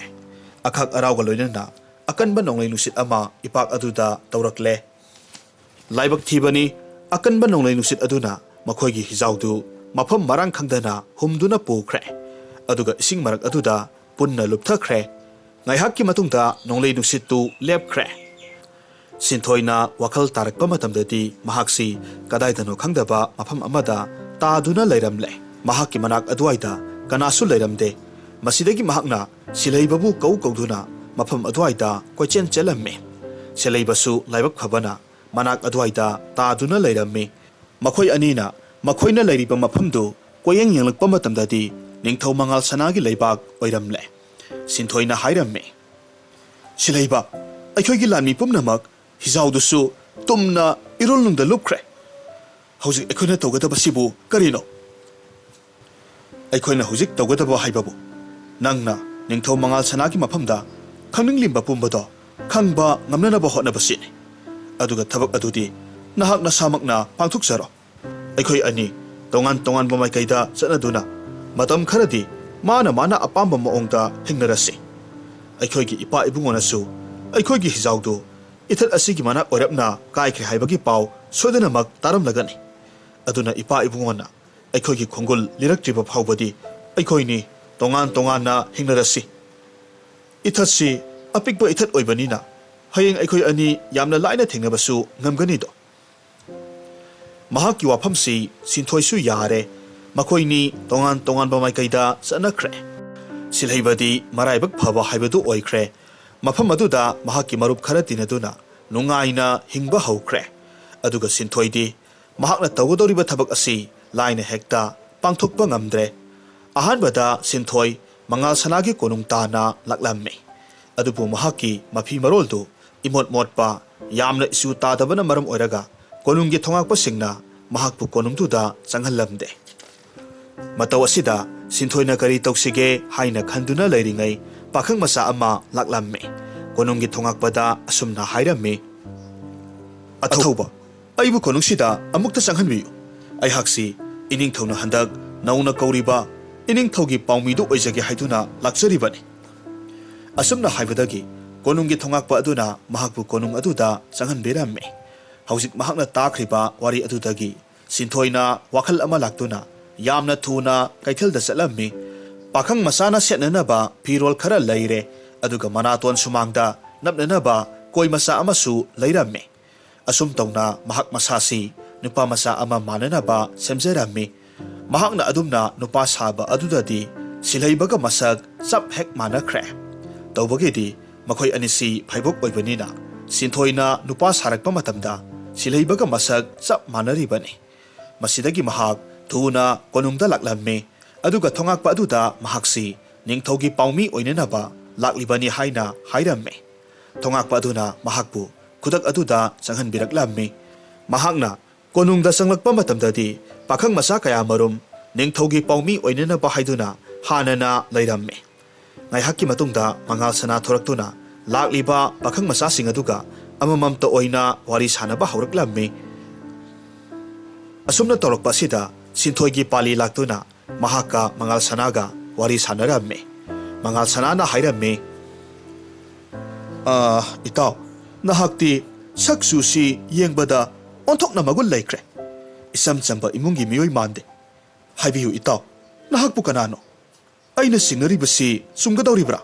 ꯑꯈꯛ ꯑꯔꯥꯎꯒ ꯂꯣꯏꯅꯅ ꯑꯀꯟꯕ ꯅꯣꯡꯂꯩ ꯅꯨꯡꯁꯤꯠ ꯑꯃ ꯏꯄꯥꯛ ꯑꯗꯨꯗ ꯇꯧꯔꯛꯂꯦ꯫ ꯂꯥꯏꯕꯛ ꯊꯤꯕꯅꯤ, ꯑꯀꯟꯕ ꯅꯣꯡꯂꯩ ꯅꯨꯡꯁꯤꯠ ꯑꯗꯨꯅ ꯃꯈꯣꯏꯒꯤ ꯍꯤꯖꯥꯎꯗꯨ ꯃꯐꯝ ꯃꯔꯥꯡ ꯈꯪꯗꯅ ꯍꯨꯝꯗꯨꯅ ꯄꯨꯈ꯭ꯔꯦ꯫ ꯑꯗꯨꯒ ꯏꯁꯤꯡ ꯃꯔꯛ ꯑꯗꯨꯗ ꯄꯨꯟꯅ ꯂꯨꯞꯊꯈ꯭ꯔꯦ꯫ ꯉꯥꯏꯍꯥꯛꯀꯤ ꯃꯇꯨꯡꯗ ꯅꯣꯡꯂꯩ ꯅꯨꯡꯁꯤꯠꯇꯨ ꯂꯦꯞꯈ꯭ꯔꯦ꯫ ꯁꯤꯟꯊꯣꯏꯅ ꯋꯥꯈꯜ ꯇꯥꯔꯛꯄ ꯃꯇꯝꯗꯗꯤ ꯃꯍꯥꯛꯁꯤ ꯀꯗꯥꯏꯗꯅꯣ ꯈꯪꯗꯕ ꯃꯐꯝ ꯑꯃꯗ ꯇꯥꯗꯨꯅ ꯂꯩꯔꯝꯂꯦ꯫ ꯃꯍꯥꯛꯀꯤ ꯃꯅꯥꯛ ꯑꯗꯨꯋꯥꯏꯗ ꯀꯅꯥꯁꯨ ꯂꯩꯔꯝꯗꯦ꯫ ꯃꯁꯤꯗꯒꯤ ꯃꯍꯥꯛꯅ ꯁꯤꯂꯩꯕꯕꯨ ꯀꯧ ꯀꯧꯗꯨꯅ ꯃꯐꯝ ꯑꯗꯨꯋꯥꯏꯗ ꯀꯣꯏꯆꯦꯟ ꯆꯦꯜꯂꯝꯃꯤ꯫ ꯁꯤꯂꯩꯕꯁꯨ ꯂꯥꯏꯕꯛ ꯐꯕꯅ ꯃꯅꯥꯛ ꯑꯗꯨꯋꯥꯏꯗ ꯇꯥꯗꯨꯅ ꯂꯩꯔꯝꯃꯤ꯫ ꯃꯈꯣꯏ ꯑꯅꯤꯅ ꯃꯈꯣꯏꯅ ꯂꯩꯔꯤꯕ ꯃꯐꯝꯗꯨ ꯀꯣꯏꯌꯦꯡ ꯌꯦꯡꯂꯛꯄ ꯃꯇꯝꯗꯗꯤ ꯅꯤꯡꯊꯧ ꯃꯉꯥꯜ ꯁꯅꯥꯒꯤ ꯂꯩꯕꯥꯛ ꯑꯣꯏꯔꯝꯂꯦ꯫ ꯁꯤꯟꯊꯣꯏꯅ ꯍꯥꯏꯔꯝꯃꯤ, "ꯁꯤꯂꯩꯕ, ꯑꯩꯈꯣꯏꯒꯤ ꯂꯥꯟꯃꯤ ꯄꯨꯝꯅꯃꯛ, ꯍꯤꯖꯥꯎꯗꯨꯁꯨ ꯇꯨꯝꯅ ꯏꯔꯨꯜꯅꯨꯡꯗ ꯂꯨꯞꯈ꯭ꯔꯦ꯫ ꯍꯧꯖꯤꯛ ꯑꯩꯈꯣꯏꯅ ꯇꯧꯒꯗꯕꯁꯤꯕꯨ ꯀꯔꯤꯅꯣ? ꯑꯩꯈꯣꯏꯅ ꯍꯧꯖꯤꯛ ꯇꯧꯒꯗꯕ ꯍꯥꯏꯕꯕꯨ, ꯅꯪꯅ ꯅꯤꯡꯊꯧ ꯃꯉꯥꯜ ꯁꯅꯥꯒꯤ ꯃꯐꯝꯗ ꯈꯪꯅꯤꯡꯂꯤꯕ ꯄꯨꯝꯕꯗꯣ ꯈꯪꯕ ꯉꯝꯅꯅꯕ ꯍꯣꯠꯅꯕꯁꯤꯅꯤ꯫ ꯑꯗꯨꯒ ꯊꯕꯛ ꯑꯗꯨꯗꯤ ꯅꯍꯥꯛ ꯅꯁꯥꯃꯛꯅ ꯄꯥꯡꯊꯣꯛꯆꯔꯣ꯫ ꯑꯩꯈꯣꯏ ꯑꯅꯤ ꯇꯣꯉꯥꯟ ꯇꯣꯉꯥꯟꯕ ꯃꯥꯏꯀꯩꯗ ꯆꯠꯅꯗꯨꯅ ꯃꯇꯝ ꯈꯔꯗꯤ ꯃꯥꯅ ꯃꯥꯅ ꯑꯄꯥꯝꯕ ꯃꯑꯣꯡꯗ ꯍꯤꯡꯅꯔꯁꯤ꯫ ꯑꯩꯈꯣꯏꯒꯤ ꯏꯄꯥ ꯏꯕꯨꯡꯉꯣꯅꯁꯨ ꯑꯩꯈꯣꯏꯒꯤ ꯍꯤꯖꯥꯎꯗꯨ ꯏꯊꯠ ꯑꯁꯤꯒꯤ ꯃꯅꯥꯛ ꯑꯣꯏꯔꯞꯅ ꯀꯥꯏꯈ꯭ꯔꯦ ꯍꯥꯏꯕꯒꯤ ꯄꯥꯎ ꯁꯣꯏꯗꯅꯃꯛ ꯇꯥꯔꯝꯂꯒꯅꯤ꯫ ꯑꯗꯨꯅ ꯏꯄꯥ ꯏꯕꯨꯡꯉꯣꯅ ꯑꯩꯈꯣꯏꯒꯤ ꯈꯣꯡꯒꯨꯜ ꯂꯤꯔꯛꯇ꯭ꯔꯤꯕ ꯐꯥꯎꯕꯗꯤ ꯑꯩꯈꯣꯏꯅꯤ ꯇꯣꯉꯥꯟ ꯇꯣꯉꯥꯟꯅ ꯍꯤꯡꯅꯔꯁꯤ꯫ ꯏꯊꯠꯁꯤ ꯑꯄꯤꯛꯄ ꯏꯊꯠ ꯑꯣꯏꯕꯅꯤꯅ ꯍꯌꯦꯡ ꯑꯩꯈꯣꯏ ꯑꯅꯤ ꯌꯥꯝꯅ ꯂꯥꯏꯅ ꯊꯦꯡꯅꯕꯁꯨ ꯉꯝꯒꯅꯤꯗꯣ꯫ ꯃꯍꯥꯛꯀꯤ ꯋꯥꯐꯝꯁꯤ ꯁꯤꯟꯊꯣꯏꯁꯨ ꯌꯥꯔꯦ꯫ ꯃꯈꯣꯏꯅꯤ ꯇꯣꯉꯥꯟ ꯇꯣꯉꯥꯟꯕ ꯃꯥꯏꯀꯩꯗ ꯆꯠꯅꯈ꯭ꯔꯦ꯫ ꯁꯤꯜꯍꯩꯕꯗꯤ ꯃꯔꯥꯏꯕꯛ ꯐꯕ ꯍꯥꯏꯕꯗꯨ ꯑꯣꯏꯈ꯭ꯔꯦ꯫ ꯃꯐꯝ ꯑꯗꯨꯗ ꯃꯍꯥꯛꯀꯤ ꯃꯔꯨꯞ ꯈꯔ ꯇꯤꯟꯅꯗꯨꯅ ꯅꯨꯡꯉꯥꯏꯅ ꯍꯤꯡꯕ ꯍꯧꯈ꯭ꯔꯦ꯫ ꯑꯗꯨꯒ ꯁꯤꯟꯊꯣꯏꯗꯤ ꯃꯍꯥꯛꯅ ꯇꯧꯒꯗꯧꯔꯤꯕ ꯊꯕꯛ ꯑꯁꯤ ꯂꯥꯏꯅ ꯍꯦꯛꯇ ꯄꯥꯡꯊꯣꯛꯄ ꯉꯝꯗ꯭ꯔꯦ꯫ ꯑꯍꯥꯟꯕꯗ ꯁꯤꯟꯊꯣꯏ ꯃꯉꯥꯜ ꯁꯅꯥꯒꯤ ꯀꯣꯅꯨꯡ ꯇꯥꯟꯅ ꯂꯥꯛꯂꯝꯃꯤ꯫ ꯑꯗꯨꯕꯨ ꯃꯍꯥꯛꯀꯤ ꯃꯐꯤ ꯃꯔꯣꯜꯗꯨ ꯏꯃꯣꯠ ꯃꯣꯠꯄ, ꯌꯥꯝꯅ ꯏꯆꯨ ꯇꯥꯗꯕꯅ ꯃꯔꯝ ꯑꯣꯏꯔꯒ ꯀꯣꯅꯨꯡꯒꯤ ꯊꯣꯉꯥꯛꯄꯁꯤꯡꯅ ꯃꯍꯥꯛꯄꯨ ꯀꯣꯅꯨꯡꯗꯨꯗ ꯆꯪꯍꯜꯂꯝꯗꯦ꯫ ꯃꯇꯧ ꯑꯁꯤꯗ ꯁꯤꯟꯊꯣꯏꯅ ꯀꯔꯤ ꯇꯧꯁꯤꯒꯦ ꯍꯥꯏꯅ ꯈꯟꯗꯨꯅ ꯂꯩꯔꯤꯉꯩ ꯄꯥꯈꯪ ꯃꯆꯥ ꯑꯃ ꯂꯥꯛꯂꯝꯃꯤ꯫ ꯀꯣꯅꯨꯡꯒꯤ ꯊꯣꯉꯥꯛꯄꯗ ꯑꯁꯨꯝꯅ ꯍꯥꯏꯔꯝꯃꯤ, "ꯑꯊꯧꯕ, ꯑꯩꯕꯨ ꯀꯣꯅꯨꯡꯁꯤꯗ ꯑꯃꯨꯛꯇ ꯆꯪꯍꯟꯕꯤꯌꯨ꯫ ꯑꯩꯍꯥꯛꯁꯤ ꯏꯅꯤꯡꯊꯧꯅ ꯍꯟꯗꯛ ꯅꯧꯅ ꯀꯧꯔꯤꯕ ꯏꯅꯤꯡꯊꯧꯒꯤ ꯄꯥꯎꯃꯤꯗꯨ ꯑꯣꯏꯖꯒꯦ ꯍꯥꯏꯗꯨꯅ ꯂꯥꯛꯆꯔꯤꯕꯅꯤ"꯫ ꯑꯁꯨꯝꯅ ꯍꯥꯏꯕꯗꯒꯤ ꯀꯣꯅꯨꯡꯒꯤ ꯊꯣꯉꯥꯛꯄ ꯑꯗꯨꯅ ꯃꯍꯥꯛꯄꯨ ꯀꯣꯅꯨꯡ ꯑꯗꯨꯗ ꯆꯪꯍꯟꯕꯤꯔꯝꯃꯤ꯫ ꯍꯧꯖꯤꯛ ꯃꯍꯥꯛꯅ ꯇꯥꯈ꯭ꯔꯤꯕ ꯋꯥꯔꯤ ꯑꯗꯨꯗꯒꯤ ꯁꯤꯟꯊꯣꯏꯅ ꯋꯥꯈꯜ ꯑꯃ ꯂꯥꯛꯇꯨꯅ ꯌꯥꯝꯅ ꯊꯨꯅ ꯀꯩꯊꯦꯜꯗ ꯆꯠꯂꯝꯃꯤ꯫ ꯄꯥꯈꯪ ꯃꯆꯥꯅ ꯁꯦꯠꯅꯅꯕ ꯐꯤꯔꯣꯜ ꯈꯔ ꯂꯩꯔꯦ, ꯑꯗꯨꯒ ꯃꯅꯥꯇꯣꯟ ꯁꯨꯃꯥꯡꯗ ꯅꯞꯅꯅꯕ ꯀꯣꯏ ꯃꯆꯥ ꯑꯃꯁꯨ ꯂꯩꯔꯝꯃꯤ꯫ ꯑꯁꯨꯝ ꯇꯧꯅ ꯃꯍꯥꯛ ꯃꯁꯥꯁꯤ ꯅꯨꯄꯥ ꯃꯆꯥ ꯑꯃ ꯃꯥꯟꯅꯅꯕ ꯁꯦꯝꯖꯔꯝꯃꯤ꯫ ꯃꯍꯥꯛꯅ ꯑꯗꯨꯝꯅ ꯅꯨꯄꯥ ꯁꯥꯕ ꯑꯗꯨꯗꯗꯤ ꯁꯤꯜꯍꯩꯕꯒ ꯃꯁꯛ ꯆꯞ ꯍꯦꯛ ꯃꯥꯟꯅꯈ꯭ꯔꯦ꯫ ꯇꯧꯕꯒꯤꯗꯤ ꯃꯈꯣꯏ ꯑꯅꯤꯁꯤ ꯐꯥꯏꯕꯣꯛ ꯑꯣꯏꯕꯅꯤꯅ ꯁꯤꯟꯊꯣꯏꯅ ꯅꯨꯄꯥ ꯁꯥꯔꯛꯄ ꯃꯇꯝꯗ ꯁꯤꯜꯍꯩꯕꯒ ꯃꯁꯛ ꯆꯞ ꯃꯥꯟꯅꯔꯤꯕꯅꯤ꯫ ꯃꯁꯤꯗꯒꯤ ꯃꯍꯥꯛ ꯊꯨꯅ ꯀꯣꯅꯨꯡꯗ ꯂꯥꯛꯂꯝꯃꯤ꯫ ꯑꯗꯨꯒ ꯊꯣꯉꯥꯛꯄ ꯑꯗꯨꯗ ꯃꯍꯥꯛꯁꯤ ꯅꯤꯡꯊꯧꯒꯤ ꯄꯥꯎꯃꯤ ꯑꯣꯏꯅꯅꯕ ꯂꯥꯛꯂꯤꯕꯅꯤ ꯍꯥꯏꯅ ꯍꯥꯏꯔꯝꯃꯤ꯫ ꯊꯣꯉꯥꯛꯄ ꯑꯗꯨꯅ ꯃꯍꯥꯛꯄꯨ ꯈꯨꯗꯛ ꯑꯗꯨꯗ ꯆꯪꯍꯟꯕꯤꯔꯛꯂꯝꯃꯤ꯫ ꯃꯍꯥꯛꯅ ꯀꯣꯅꯨꯡꯗ ꯆꯪꯂꯛꯄ ꯃꯇꯝꯗꯗꯤ ꯄꯥꯈꯪ ꯃꯆꯥ ꯀꯌꯥꯃꯔꯨꯝ ꯅꯤꯡꯊꯧꯒꯤ ꯄꯥꯎꯃꯤ ꯑꯣꯏꯅꯅꯕ ꯍꯥꯏꯗꯨꯅ ꯍꯥꯟꯅꯅ ꯂꯩꯔꯝꯃꯤ꯫ ꯉꯥꯏꯍꯥꯛꯀꯤ ꯃꯇꯨꯡꯗ ꯃꯉꯥꯜ ꯁꯅꯥ ꯊꯣꯔꯛꯇꯨꯅ ꯂꯥꯛꯂꯤꯕ ꯄꯥꯈꯪ ꯃꯆꯥꯁꯤꯡ ꯑꯗꯨꯒ ꯑꯃꯃꯝꯇ ꯑꯣꯏꯅ ꯋꯥꯔꯤ ꯁꯥꯟꯅꯕ ꯍꯧꯔꯛꯂꯝꯃꯤ꯫ ꯑꯁꯨꯝꯅ ꯇꯧꯔꯛꯄ ꯑꯁꯤꯗ ꯁꯤꯟꯊꯣꯏꯒꯤ ꯄꯥꯂꯤ ꯂꯥꯛꯇꯨꯅ ꯃꯍꯥꯛꯀ ꯃꯉꯥꯜ ꯁꯅꯥꯒ ꯋꯥꯔꯤ ꯁꯥꯟꯅꯔꯝꯃꯤ꯫ ꯃꯉꯥꯜ ꯁꯅꯥꯅ ꯍꯥꯏꯔꯝꯃꯤ, "ꯑꯥ, ꯏꯇꯥꯎ, ꯅꯍꯥꯛꯇꯤ ꯁꯛ ꯆꯨꯁꯤ ꯌꯦꯡꯕꯗ ꯑꯣꯟꯊꯣꯛꯅ ꯃꯒꯨꯟ ꯂꯩꯈ꯭ꯔꯦ꯫ ꯏꯆꯝ ꯆꯝꯕ ꯏꯃꯨꯡꯒꯤ ꯃꯤꯑꯣꯏ ꯃꯥꯟꯗꯦ꯫ ꯍꯥꯏꯕꯤꯌꯨ ꯏꯇꯥꯎ, ꯅꯍꯥꯛꯄꯨ ꯀꯅꯥꯅꯣ? ꯑꯩꯅ ꯆꯤꯡꯅꯔꯤꯕꯁꯤ ꯆꯨꯝꯒꯗꯧꯔꯤꯕ꯭ꯔꯥ?"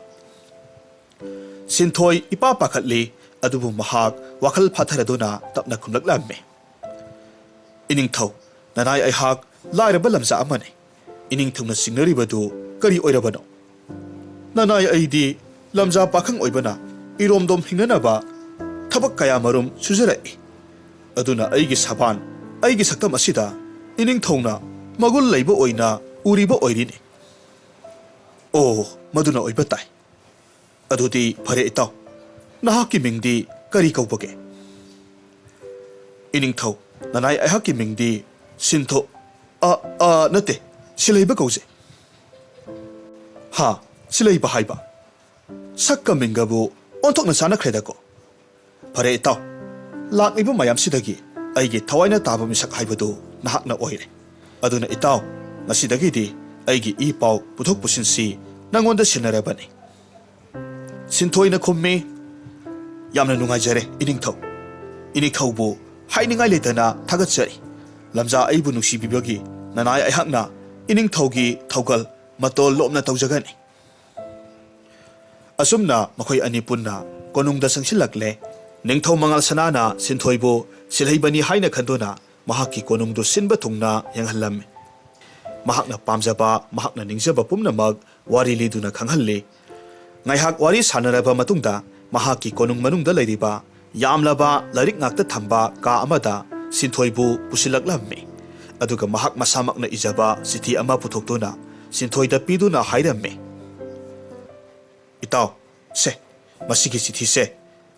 ꯁꯤꯟꯊꯣꯏ ꯏꯄꯥ ꯄꯥꯈꯠꯂꯤ, ꯑꯗꯨꯕꯨ ꯃꯍꯥꯛ ꯋꯥꯈꯜ ꯐꯥꯊꯔꯗꯨꯅ ꯇꯞꯅ ꯈꯨꯝꯂꯛꯂꯝꯃꯤ, "ꯏꯅꯤꯡꯊꯧ, ꯅꯅꯥꯏ ꯑꯩꯍꯥꯛ ꯂꯥꯏꯔꯕ ꯂꯝꯖꯥ ꯑꯃꯅꯤ꯫ ꯏꯅꯤꯡꯊꯧꯅ ꯆꯤꯡꯅꯔꯤꯕꯗꯨ ꯀꯔꯤ ꯑꯣꯏꯔꯕꯅꯣ? ꯅꯅꯥꯏ ꯑꯩꯗꯤ ꯂꯝꯖꯥ ꯄꯥꯈꯪ ꯑꯣꯏꯕꯅ ꯏꯔꯣꯝꯗꯣꯝ ꯍꯤꯡꯅꯅꯕ ꯊꯕꯛ ꯀꯌꯥꯃꯔꯨꯝ ꯁꯨꯖꯔꯛꯏ꯫ ꯑꯗꯨꯅ ꯑꯩꯒꯤ ꯁꯕꯥꯟ, ꯑꯩꯒꯤ ꯁꯛꯇꯝ ꯑꯁꯤꯗ ꯏꯅꯤꯡꯊꯧꯅ ꯃꯒꯨꯟ ꯂꯩꯕ ꯑꯣꯏꯅ ꯎꯔꯤꯕ ꯑꯣꯏꯔꯤꯅꯤ꯫" "ꯑꯣ, ꯃꯗꯨꯅ ꯑꯣꯏꯕ ꯇꯥꯏ꯫ ꯑꯗꯨꯗꯤ ꯐꯔꯦ ꯏꯇꯥꯎ, ꯅꯍꯥꯛꯀꯤ ꯃꯤꯡꯗꯤ ꯀꯔꯤ ꯀꯧꯕꯒꯦ?" "ꯏꯅꯤꯡꯊꯧ, ꯅꯅꯥꯏ ꯑꯩꯍꯥꯛꯀꯤ ꯃꯤꯡꯗꯤ ꯁꯤꯟꯊꯣ-, ꯑ, ꯑ, ꯅꯠꯇꯦ, ꯁꯤꯜꯍꯩꯕ ꯀꯧꯖꯩ꯫" "ꯍꯥ, ꯁꯤꯜꯍꯩꯕ ꯍꯥꯏꯕ? ꯁꯛꯀ ꯃꯤꯡꯒꯕꯨ ꯑꯣꯟꯊꯣꯛꯅ ꯆꯥꯟꯅꯈ꯭ꯔꯦꯗꯀꯣ꯫ ꯐꯔꯦ ꯏꯇꯥꯎ, ꯂꯥꯛꯂꯤꯕ ꯃꯌꯥꯝꯁꯤꯗꯒꯤ ꯑꯩꯒꯤ ꯊꯋꯥꯏꯅ ꯇꯥꯕ ꯃꯤꯁꯛ ꯍꯥꯏꯕꯗꯨ ꯅꯍꯥꯛꯅ ꯑꯣꯏꯔꯦ꯫ ꯑꯗꯨꯅ ꯏꯇꯥꯎ, ꯉꯁꯤꯗꯒꯤꯗꯤ ꯑꯩꯒꯤ ꯏ ꯄꯥꯎ ꯄꯨꯊꯣꯛ ꯄꯨꯁꯤꯟꯁꯤ ꯅꯪꯉꯣꯟꯗ ꯁꯤꯟꯅꯔꯕꯅꯤ꯫" ꯁꯤꯟꯊꯣꯏꯅ ꯈꯨꯝꯃꯤ, "ꯌꯥꯝꯅ ꯅꯨꯡꯉꯥꯏꯖꯔꯦ ꯏꯅꯤꯡꯊꯧ꯫ ꯏꯅꯤꯡꯊꯧꯕꯨ ꯍꯥꯏꯅꯤꯡꯉꯥꯏ ꯂꯩꯇꯅ ꯊꯥꯒꯠꯆꯔꯤ꯫ ꯂꯝꯖꯥ ꯑꯩꯕꯨ ꯅꯨꯡꯁꯤꯕꯤꯕꯒꯤ ꯅꯅꯥꯏ ꯑꯩꯍꯥꯛꯅ ꯏꯅꯤꯡꯊꯧꯒꯤ ꯊꯧꯒꯜ ꯃꯇꯣꯜ ꯂꯣꯞꯅ ꯇꯧꯖꯒꯅꯤ꯫" ꯑꯁꯨꯝꯅ ꯃꯈꯣꯏ ꯑꯅꯤ ꯄꯨꯟꯅ ꯀꯣꯅꯨꯡꯗ ꯆꯪꯁꯤꯜꯂꯛꯂꯦ꯫ ꯅꯤꯡꯊꯧ ꯃꯉꯥꯜ ꯁꯅꯥꯅ ꯁꯤꯟꯊꯣꯏꯕꯨ ꯁꯤꯜꯍꯩꯕꯅꯤ ꯍꯥꯏꯅ ꯈꯟꯗꯨꯅ ꯃꯍꯥꯛꯀꯤ ꯀꯣꯅꯨꯡꯗꯨ ꯁꯤꯟꯕ ꯊꯨꯡꯅ ꯌꯦꯡꯍꯜꯂꯝꯃꯤ꯫ ꯃꯍꯥꯛꯅ ꯄꯥꯝꯖꯕ, ꯃꯍꯥꯛꯅ ꯅꯤꯡꯖꯕ ꯄꯨꯝꯅꯃꯛ ꯋꯥꯔꯤ ꯂꯤꯗꯨꯅ ꯈꯪꯍꯜꯂꯤ꯫ ꯉꯥꯏꯍꯥꯛ ꯋꯥꯔꯤ ꯁꯥꯟꯅꯔꯕ ꯃꯇꯨꯡꯗ ꯃꯍꯥꯛꯀꯤ ꯀꯣꯅꯨꯡ ꯃꯅꯨꯡꯗ ꯂꯩꯔꯤꯕ ꯌꯥꯝꯂꯕ ꯂꯥꯏꯔꯤꯛ ꯉꯥꯛꯇ ꯊꯝꯕ ꯀꯥ ꯑꯃꯗ ꯁꯤꯟꯊꯣꯏꯕꯨ ꯄꯨꯁꯤꯜꯂꯛꯂꯝꯃꯤ꯫ ꯑꯗꯨꯒ ꯃꯍꯥꯛ ꯃꯁꯥꯃꯛꯅ ꯏꯖꯕ ꯆꯤꯊꯤ ꯑꯃ ꯄꯨꯊꯣꯛꯇꯨꯅ ꯁꯤꯟꯊꯣꯏꯗ ꯄꯤꯗꯨꯅ ꯍꯥꯏꯔꯝꯃꯤ, "ꯏꯇꯥꯎ, ꯁꯦ, ꯃꯁꯤꯒꯤ ꯆꯤꯊꯤꯁꯦ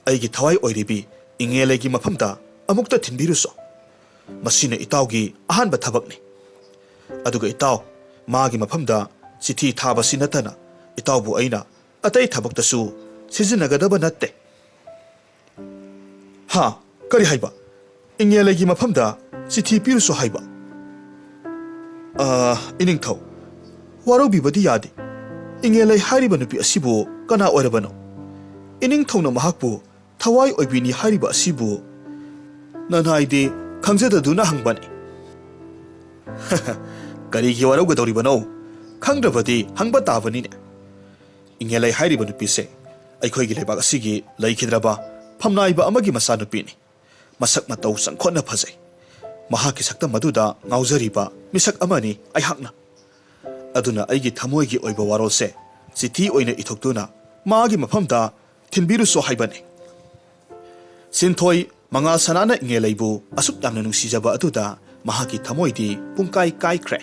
ꯑꯩꯒꯤ ꯊꯋꯥꯏ ꯑꯣꯏꯔꯤꯕꯤ ꯏꯉꯦꯂꯩꯒꯤ ꯃꯐꯝꯗ ꯑꯃꯨꯛꯇ ꯊꯤꯟꯕꯤꯔꯨꯁꯣ꯫ ꯃꯁꯤꯅ ꯏꯇꯥꯎꯒꯤ ꯑꯍꯥꯟꯕ ꯊꯕꯛꯅꯤ꯫ ꯑꯗꯨꯒ ꯏꯇꯥꯎ, ꯃꯥꯒꯤ ꯃꯐꯝꯗ ꯆꯤꯊꯤ ꯊꯥꯕꯁꯤ ꯅꯠꯇꯅ ꯏꯇꯥꯎꯕꯨ ꯑꯩꯅ ꯑꯇꯩ ꯊꯕꯛꯇꯁꯨ ꯁꯤꯖꯤꯟꯅꯒꯗꯕ ꯅꯠꯇꯦ꯫ ꯍꯥ? ꯀꯔꯤ ꯍꯥꯏꯕ? ꯏꯉꯦꯂꯩꯒꯤ ꯃꯐꯝꯗ ꯆꯤꯊꯤ ꯄꯤꯔꯨꯁꯨ ꯍꯥꯏꯕ? ꯑꯥ, ꯏꯅꯤꯡꯊꯧ, ꯋꯥꯔꯧꯕꯤꯕꯗꯤ ꯌꯥꯗꯦ꯫ ꯏꯉꯦꯂꯩ ꯍꯥꯏꯔꯤꯕ ꯅꯨꯄꯤ ꯑꯁꯤꯕꯨ ꯀꯅꯥ ꯑꯣꯏꯔꯕꯅꯣ? ꯏꯅꯤꯡꯊꯧꯅ ꯃꯍꯥꯛꯄꯨ ꯊꯋꯥꯏ ꯑꯣꯏꯕꯤꯅꯤ ꯍꯥꯏꯔꯤꯕ ꯑꯁꯤꯕꯨ ꯅꯅꯥꯏꯗꯤ ꯈꯪꯖꯗꯗꯨꯅ ꯍꯪꯕꯅꯤ꯫ ꯀꯔꯤꯒꯤ ꯋꯥꯔꯧꯒꯗꯧꯔꯤꯕꯅꯣ? ꯈꯪꯗ꯭ꯔꯕꯗꯤ ꯍꯪꯕ ꯇꯥꯕꯅꯤꯅꯦ꯫ ꯏꯉꯦꯂꯩ ꯍꯥꯏꯔꯤꯕ ꯅꯨꯄꯤꯁꯦ ꯑꯩꯈꯣꯏꯒꯤ ꯂꯩꯕꯥꯛ ꯑꯁꯤꯒꯤ ꯂꯩꯈꯤꯗ꯭ꯔꯕ ꯐꯝꯅꯥꯏꯕ ꯑꯃꯒꯤ ꯃꯆꯥꯅꯨꯄꯤꯅꯤ꯫ ꯃꯁꯛ ꯃꯇꯧ ꯆꯪꯈꯣꯠꯅ ꯐꯖꯩ꯫ ꯃꯍꯥꯛꯀꯤ ꯁꯛꯇꯝ ꯑꯗꯨꯗ ꯉꯥꯎꯖꯔꯤꯕ ꯃꯤꯁꯛ ꯑꯃꯅꯤ ꯑꯩꯍꯥꯛꯅ꯫ ꯑꯗꯨꯅ ꯑꯩꯒꯤ ꯊꯃꯣꯏꯒꯤ ꯑꯣꯏꯕ ꯋꯥꯔꯣꯜꯁꯦ ꯆꯤꯊꯤ ꯑꯣꯏꯅ ꯏꯊꯣꯛꯇꯨꯅ ꯃꯥꯒꯤ ꯃꯐꯝꯗ ꯊꯤꯟꯕꯤꯔꯨꯁꯣ ꯍꯥꯏꯕꯅꯤ꯫ ꯁꯤꯟꯊꯣꯏ ꯃꯉꯥꯜ ꯁꯅꯥꯅ ꯏꯉꯦꯂꯩꯕꯨ ꯑꯁꯨꯛ ꯌꯥꯝꯅ ꯅꯨꯡꯁꯤꯖꯕ ꯑꯗꯨꯗ ꯃꯍꯥꯛꯀꯤ ꯊꯃꯣꯏꯗꯤ ꯄꯨꯡꯀꯥꯏ ꯀꯥꯏꯈ꯭ꯔꯦ꯫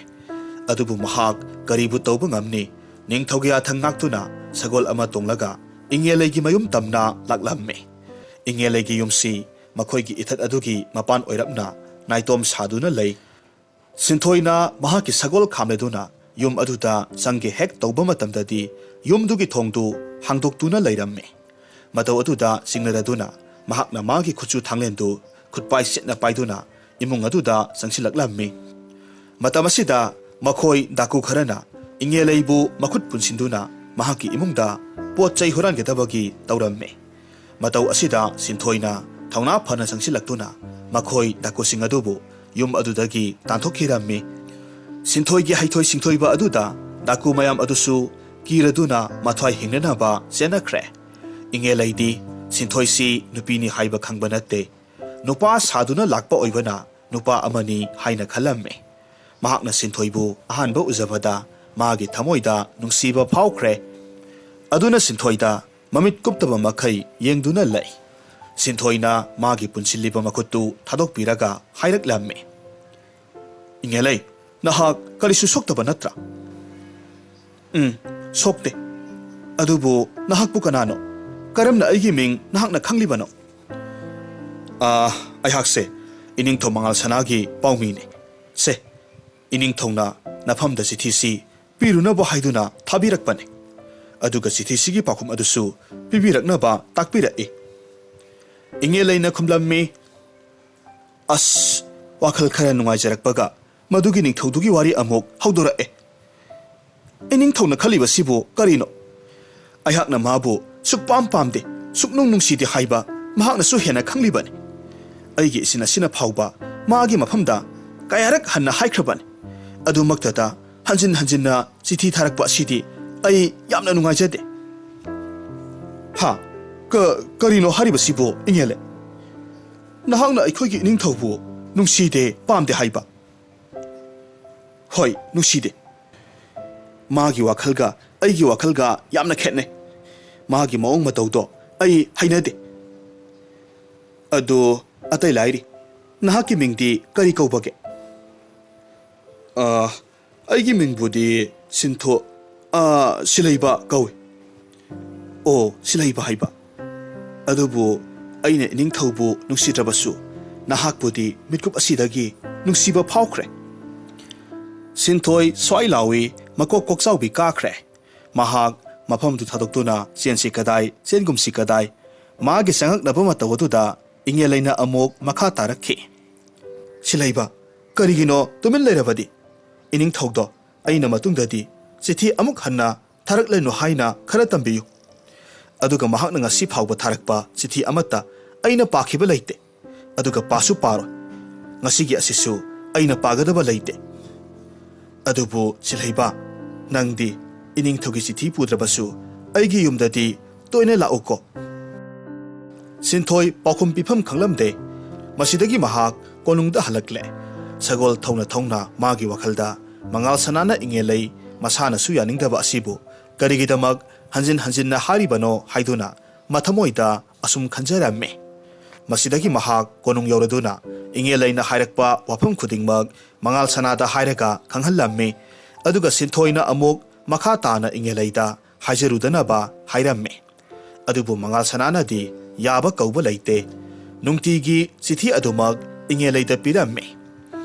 ꯑꯗꯨꯕꯨ ꯃꯍꯥꯛ ꯀꯔꯤꯕꯨ ꯇꯧꯕ ꯉꯝꯅꯤ? ꯅꯤꯡꯊꯧꯒꯤ ꯌꯥꯊꯪ ꯉꯥꯛꯇꯨꯅ ꯁꯒꯣꯜ ꯑꯃ ꯇꯣꯡꯂꯒ ꯏꯉꯦꯂꯩꯒꯤ ꯃꯌꯨꯝ ꯇꯝꯅ ꯂꯥꯛꯂꯝꯃꯤ꯫ ꯏꯉꯦꯂꯩꯒꯤ ꯌꯨꯝꯁꯤ ꯃꯈꯣꯏꯒꯤ ꯏꯊꯠ ꯑꯗꯨꯒꯤ ꯃꯄꯥꯟ ꯑꯣꯏꯔꯞꯅ ꯅꯥꯏꯇꯣꯝ ꯁꯥꯗꯨꯅ ꯂꯩ꯫ ꯁꯤꯟꯊꯣꯏꯅ ꯃꯍꯥꯛꯀꯤ ꯁꯒꯣꯜ ꯈꯥꯝꯂꯗꯨꯅ ꯌꯨꯝ ꯑꯗꯨꯗ ꯆꯪꯒꯦ ꯍꯦꯛ ꯇꯧꯕ ꯃꯇꯝꯗꯗꯤ ꯌꯨꯝꯗꯨꯒꯤ ꯊꯣꯡꯗꯨ ꯍꯥꯡꯗꯣꯛꯇꯨꯅ ꯂꯩꯔꯝꯃꯤ꯫ ꯃꯇꯧ ꯑꯗꯨꯗ ꯆꯤꯡꯅꯔꯗꯨꯅ ꯃꯍꯥꯛꯅ ꯃꯥꯒꯤ ꯈꯨꯠꯁꯨ ꯊꯥꯡꯂꯦꯟꯗꯨ ꯈꯨꯠꯄꯥꯏ ꯆꯦꯠꯅ ꯄꯥꯏꯗꯨꯅ ꯏꯃꯨꯡ ꯑꯗꯨꯗ ꯆꯪꯁꯤꯜꯂꯛꯂꯝꯃꯤ꯫ ꯃꯇꯝ ꯑꯁꯤꯗ ꯃꯈꯣꯏ ꯗꯥꯀꯨ ꯈꯔꯅ ꯏꯉꯦꯂꯩꯕꯨ ꯃꯈꯨꯠ ꯄꯨꯟꯁꯤꯟꯗꯨꯅ ꯃꯍꯥꯛꯀꯤ ꯏꯃꯨꯡꯗ ꯄꯣꯠ ꯆꯩ ꯍꯨꯔꯥꯟꯒꯗꯕꯒꯤ ꯇꯧꯔꯝꯃꯤ꯫ ꯃꯇꯧ ꯑꯁꯤꯗ ꯁꯤꯟꯊꯣꯏꯅ ꯊꯧꯅꯥ ꯐꯅ ꯆꯪꯁꯤꯜꯂꯛꯇꯨꯅ ꯃꯈꯣꯏ ꯗꯥꯀꯨꯁꯤꯡ ꯑꯗꯨꯕꯨ ꯌꯨꯝ ꯑꯗꯨꯗꯒꯤ ꯇꯥꯟꯊꯣꯛꯈꯤꯔꯝꯃꯤ꯫ ꯁꯤꯟꯊꯣꯏꯒꯤ ꯍꯩꯊꯣꯏ ꯁꯤꯡꯊꯣꯏꯕ ꯑꯗꯨꯗ ꯗꯥꯀꯨ ꯃꯌꯥꯝ ꯑꯗꯨꯁꯨ ꯀꯤꯔꯗꯨꯅ ꯃꯊ꯭ꯋꯥꯏ ꯍꯤꯡꯅꯅꯕ ꯆꯦꯟꯅꯈ꯭ꯔꯦ꯫ ꯏꯉꯦꯂꯩꯗꯤ ꯁꯤꯟꯊꯣꯏꯁꯤ ꯅꯨꯄꯤꯅꯤ ꯍꯥꯏꯕ ꯈꯪꯕ ꯅꯠꯇꯦ꯫ ꯅꯨꯄꯥ ꯁꯥꯗꯨꯅ ꯂꯥꯛꯄ ꯑꯣꯏꯕꯅ ꯅꯨꯄꯥ ꯑꯃꯅꯤ ꯍꯥꯏꯅ ꯈꯜꯂꯝꯃꯤ꯫ ꯃꯍꯥꯛꯅ ꯁꯤꯟꯊꯣꯏꯕꯨ ꯑꯍꯥꯟꯕ ꯎꯖꯕꯗ ꯃꯥꯒꯤ ꯊꯃꯣꯏꯗ ꯅꯨꯡꯁꯤꯕ ꯐꯥꯎꯈ꯭ꯔꯦ꯫ ꯑꯗꯨꯅ ꯁꯤꯟꯊꯣꯏꯗ ꯃꯃꯤꯠ ꯀꯨꯞꯇꯕ ꯃꯈꯩ ꯌꯦꯡꯗꯨꯅ ꯂꯩ꯫ ꯁꯤꯟꯊꯣꯏꯅ ꯃꯥꯒꯤ ꯄꯨꯟꯁꯤꯜꯂꯤꯕ ꯃꯈꯨꯠꯇꯨ ꯊꯥꯗꯣꯛꯄꯤꯔꯒ ꯍꯥꯏꯔꯛꯂꯝꯃꯤ, "ꯏꯉꯦꯂꯩ, ꯅꯍꯥꯛ ꯀꯔꯤꯁꯨ ꯁꯣꯛꯇꯕ ꯅꯠꯇ꯭ꯔꯥ?" "ꯎꯝ, ꯁꯣꯛꯇꯦ꯫ ꯑꯗꯨꯕꯨ ꯅꯍꯥꯛꯄꯨ ꯀꯅꯥꯅꯣ? ꯀꯔꯝꯅ ꯑꯩꯒꯤ ꯃꯤꯡ ꯅꯍꯥꯛꯅ ꯈꯪꯂꯤꯕꯅꯣ?" "ꯑꯥ, ꯑꯩꯍꯥꯛꯁꯦ ꯏꯅꯤꯡꯊꯧ ꯃꯉꯥꯜ ꯁꯅꯥꯒꯤ ꯄꯥꯎꯃꯤꯅꯤ꯫ ꯁꯦ, ꯏꯅꯤꯡꯊꯧꯅ ꯅꯐꯝꯗ ꯆꯤꯊꯤꯁꯤ ꯄꯤꯔꯨꯅꯕ ꯍꯥꯏꯗꯨꯅ ꯊꯥꯕꯤꯔꯛꯄꯅꯤ꯫ ꯑꯗꯨꯒ ꯆꯤꯊꯤꯁꯤꯒꯤ ꯄꯥꯎꯈꯨꯝ ꯑꯗꯨꯁꯨ ꯄꯤꯕꯤꯔꯛꯅꯕ ꯇꯥꯛꯄꯤꯔꯛꯏ꯫ ꯏꯉꯦꯂꯩꯅ ꯈꯨꯝꯂꯝꯃꯤ꯫ ꯑꯁ, ꯋꯥꯈꯜ ꯈꯔ ꯅꯨꯡꯉꯥꯏꯖꯔꯛꯄꯒ ꯃꯗꯨꯒꯤ ꯅꯤꯡꯊꯧꯗꯨꯒꯤ ꯋꯥꯔꯤ ꯑꯃꯨꯛ ꯍꯧꯗꯣꯔꯛꯑꯦ꯫ ꯏꯅꯤꯡꯊꯧꯅ ꯈꯜꯂꯤꯕꯁꯤꯕꯨ ꯀꯔꯤꯅꯣ? ꯑꯩꯍꯥꯛꯅ ꯃꯥꯕꯨ ꯁꯨꯛꯄꯥꯝ ꯄꯥꯝꯗꯦ, ꯁꯨꯛꯅꯨꯡ ꯅꯨꯡꯁꯤꯗꯦ ꯍꯥꯏꯕ ꯃꯍꯥꯛꯅꯁꯨ ꯍꯦꯟꯅ ꯈꯪꯂꯤꯕꯅꯤ꯫ ꯑꯩꯒꯤ ꯏꯆꯤꯟ ꯑꯁꯤꯅ ꯐꯥꯎꯕ ꯃꯥꯒꯤ ꯃꯐꯝꯗ ꯀꯌꯥꯔꯛ ꯍꯟꯅ ꯍꯥꯏꯈ꯭ꯔꯕꯅꯤ꯫ ꯑꯗꯨꯃꯛꯇꯗ ꯍꯟꯖꯤꯟ ꯍꯟꯖꯤꯟꯅ ꯆꯤꯊꯤ ꯊꯥꯔꯛꯄ ꯑꯁꯤꯗꯤ ꯑꯩ ꯌꯥꯝꯅ ꯅꯨꯡꯉꯥꯏꯖꯗꯦ꯫ ꯍꯥ? ꯀ-, ꯀꯔꯤꯅꯣ ꯍꯥꯏꯔꯤꯕꯁꯤꯕꯨ, ꯏꯉꯦꯂꯦ? ꯅꯍꯥꯛꯅ ꯑꯩꯈꯣꯏꯒꯤ ꯏꯅꯤꯡꯊꯧꯕꯨ ꯅꯨꯡꯁꯤꯗꯦ, ꯄꯥꯝꯗꯦ ꯍꯥꯏꯕ? ꯍꯣꯏ, ꯅꯨꯡꯁꯤꯗꯦ꯫ ꯃꯥꯒꯤ ꯋꯥꯈꯜꯒ ꯑꯩꯒꯤ ꯋꯥꯈꯜꯒ ꯌꯥꯝꯅ ꯈꯦꯠꯅꯩ꯫ ꯃꯥꯒꯤ ꯃꯑꯣꯡ ꯃꯇꯧꯗꯣ ꯑꯩ ꯍꯩꯅꯗꯦ꯫ ꯑꯗꯨ ꯑꯇꯩ ꯂꯥꯏꯔꯤ, ꯅꯍꯥꯛꯀꯤ ꯃꯤꯡꯗꯤ ꯀꯔꯤ ꯀꯧꯕꯒꯦ? ꯑ, ꯑꯩꯒꯤ ꯃꯤꯡꯕꯨꯗꯤ ꯁꯤꯟꯊꯣ-, ꯑ, ꯁꯤꯂꯩꯕ ꯀꯧꯏ꯫ ꯑꯣ, ꯁꯤꯂꯩꯕ ꯍꯥꯏꯕ꯫ ꯑꯗꯨꯕꯨ ꯑꯩꯅ ꯏꯅꯤꯡꯊꯧꯕꯨ ꯅꯨꯡꯁꯤꯗ꯭ꯔꯕꯁꯨ ꯅꯍꯥꯛꯄꯨꯗꯤ ꯃꯤꯠꯀꯨꯞ ꯑꯁꯤꯗꯒꯤ ꯅꯨꯡꯁꯤꯕ ꯐꯥꯎꯈ꯭ꯔꯦ꯫ ꯁꯤꯟꯊꯣꯏ ꯁ꯭ꯋꯥꯏ ꯂꯥꯎꯏ, ꯃꯀꯣꯛ ꯀꯣꯛꯆꯥꯎꯕꯤ ꯀꯥꯈ꯭ꯔꯦ꯫ ꯃꯍꯥꯛ ꯃꯐꯝꯗꯨ ꯊꯥꯗꯣꯛꯇꯨꯅ ꯆꯦꯟꯁꯤ ꯀꯗꯥꯏ, ꯆꯦꯟꯒꯨꯝꯁꯤ ꯀꯗꯥꯏ꯫ ꯃꯥꯒꯤ ꯆꯉꯛꯅꯕ ꯃꯇꯧ ꯑꯗꯨꯗ ꯏꯉꯦꯂꯩꯅ ꯑꯃꯨꯛ ꯃꯈꯥ ꯇꯥꯔꯛꯈꯤ꯫ ꯁꯤꯂꯩꯕ, ꯀꯔꯤꯒꯤꯅꯣ ꯇꯨꯃꯤꯟ ꯂꯩꯔꯕꯗꯤ? ꯏꯅꯤꯡꯊꯧꯗꯣ ꯑꯩꯅ ꯃꯇꯨꯡꯗꯗꯤ ꯆꯤꯊꯤ ꯑꯃꯨꯛ ꯍꯟꯅ ꯊꯥꯔꯛꯂꯅꯨ ꯍꯥꯏꯅ ꯈꯔ ꯇꯝꯕꯤꯌꯨ꯫ ꯑꯗꯨꯒ ꯃꯍꯥꯛꯅ ꯉꯁꯤ ꯐꯥꯎꯕ ꯊꯥꯔꯛꯄ ꯆꯤꯊꯤ ꯑꯃꯠꯇ ꯑꯩꯅ ꯄꯥꯈꯤꯕ ꯂꯩꯇꯦ꯫ ꯑꯗꯨꯒ ꯄꯥꯁꯨ ꯄꯥꯔꯣꯏ꯫ ꯉꯁꯤꯒꯤ ꯑꯁꯤꯁꯨ ꯑꯩꯅ ꯄꯥꯒꯗꯕ ꯂꯩꯇꯦ꯫ ꯑꯗꯨꯕꯨ ꯁꯤꯜꯍꯩꯕ, ꯅꯪꯗꯤ ꯏꯅꯤꯡꯊꯧꯒꯤ ꯆꯤꯊꯤ ꯄꯨꯗ꯭ꯔꯕꯁꯨ ꯑꯩꯒꯤ ꯌꯨꯝꯗꯗꯤ ꯇꯣꯏꯅ ꯂꯥꯛꯎꯀꯣ꯫ ꯁꯤꯟꯊꯣꯏ ꯄꯥꯎꯈꯨꯝ ꯄꯤꯐꯝ ꯈꯪꯂꯝꯗꯦ꯫ ꯃꯁꯤꯗꯒꯤ ꯃꯍꯥꯛ ꯀꯣꯅꯨꯡꯗ ꯍꯜꯂꯛꯂꯦ꯫ ꯁꯒꯣꯜ ꯊꯧꯅ ꯊꯧꯅ ꯃꯥꯒꯤ ꯋꯥꯈꯜꯗ ꯃꯉꯥꯜ ꯁꯅꯥꯅ ꯏꯉꯦꯂꯩ ꯃꯁꯥꯅꯁꯨ ꯌꯥꯅꯤꯡꯗꯕ ꯑꯁꯤꯕꯨ ꯀꯔꯤꯒꯤꯗꯃꯛ ꯍꯟꯖꯤꯟ ꯍꯟꯖꯤꯟꯅ ꯍꯥꯏꯔꯤꯕꯅꯣ ꯍꯥꯏꯗꯨꯅ ꯃꯊꯃꯣꯏꯗ ꯑꯁꯨꯝ ꯈꯟꯖꯔꯝꯃꯤ꯫ ꯃꯁꯤꯗꯒꯤ ꯃꯍꯥꯛ ꯀꯣꯅꯨꯡ ꯌꯧꯔꯗꯨꯅ ꯏꯉꯦꯂꯩꯅ ꯍꯥꯏꯔꯛꯄ ꯋꯥꯐꯝ ꯈꯨꯗꯤꯡꯃꯛ ꯃꯉꯥꯜ ꯁꯅꯥꯗ ꯍꯥꯏꯔꯒ ꯈꯪꯍꯜꯂꯝꯃꯤ꯫ ꯑꯗꯨꯒ ꯁꯤꯟꯊꯣꯏꯅ ꯑꯃꯨꯛ ꯃꯈꯥ ꯇꯥꯅ ꯏꯉꯦꯂꯩꯗ ꯍꯥꯏꯖꯔꯨꯗꯅꯕ ꯍꯥꯏꯔꯝꯃꯤ꯫ ꯑꯗꯨꯕꯨ ꯃꯉꯥꯜ ꯁꯅꯥꯅꯗꯤ ꯌꯥꯕ ꯀꯧꯕ ꯂꯩꯇꯦ꯫ ꯅꯨꯡꯇꯤꯒꯤ ꯆꯤꯊꯤ ꯑꯗꯨꯃꯛ ꯏꯉꯦꯂꯩꯗ ꯄꯤꯔꯝꯃꯤ꯫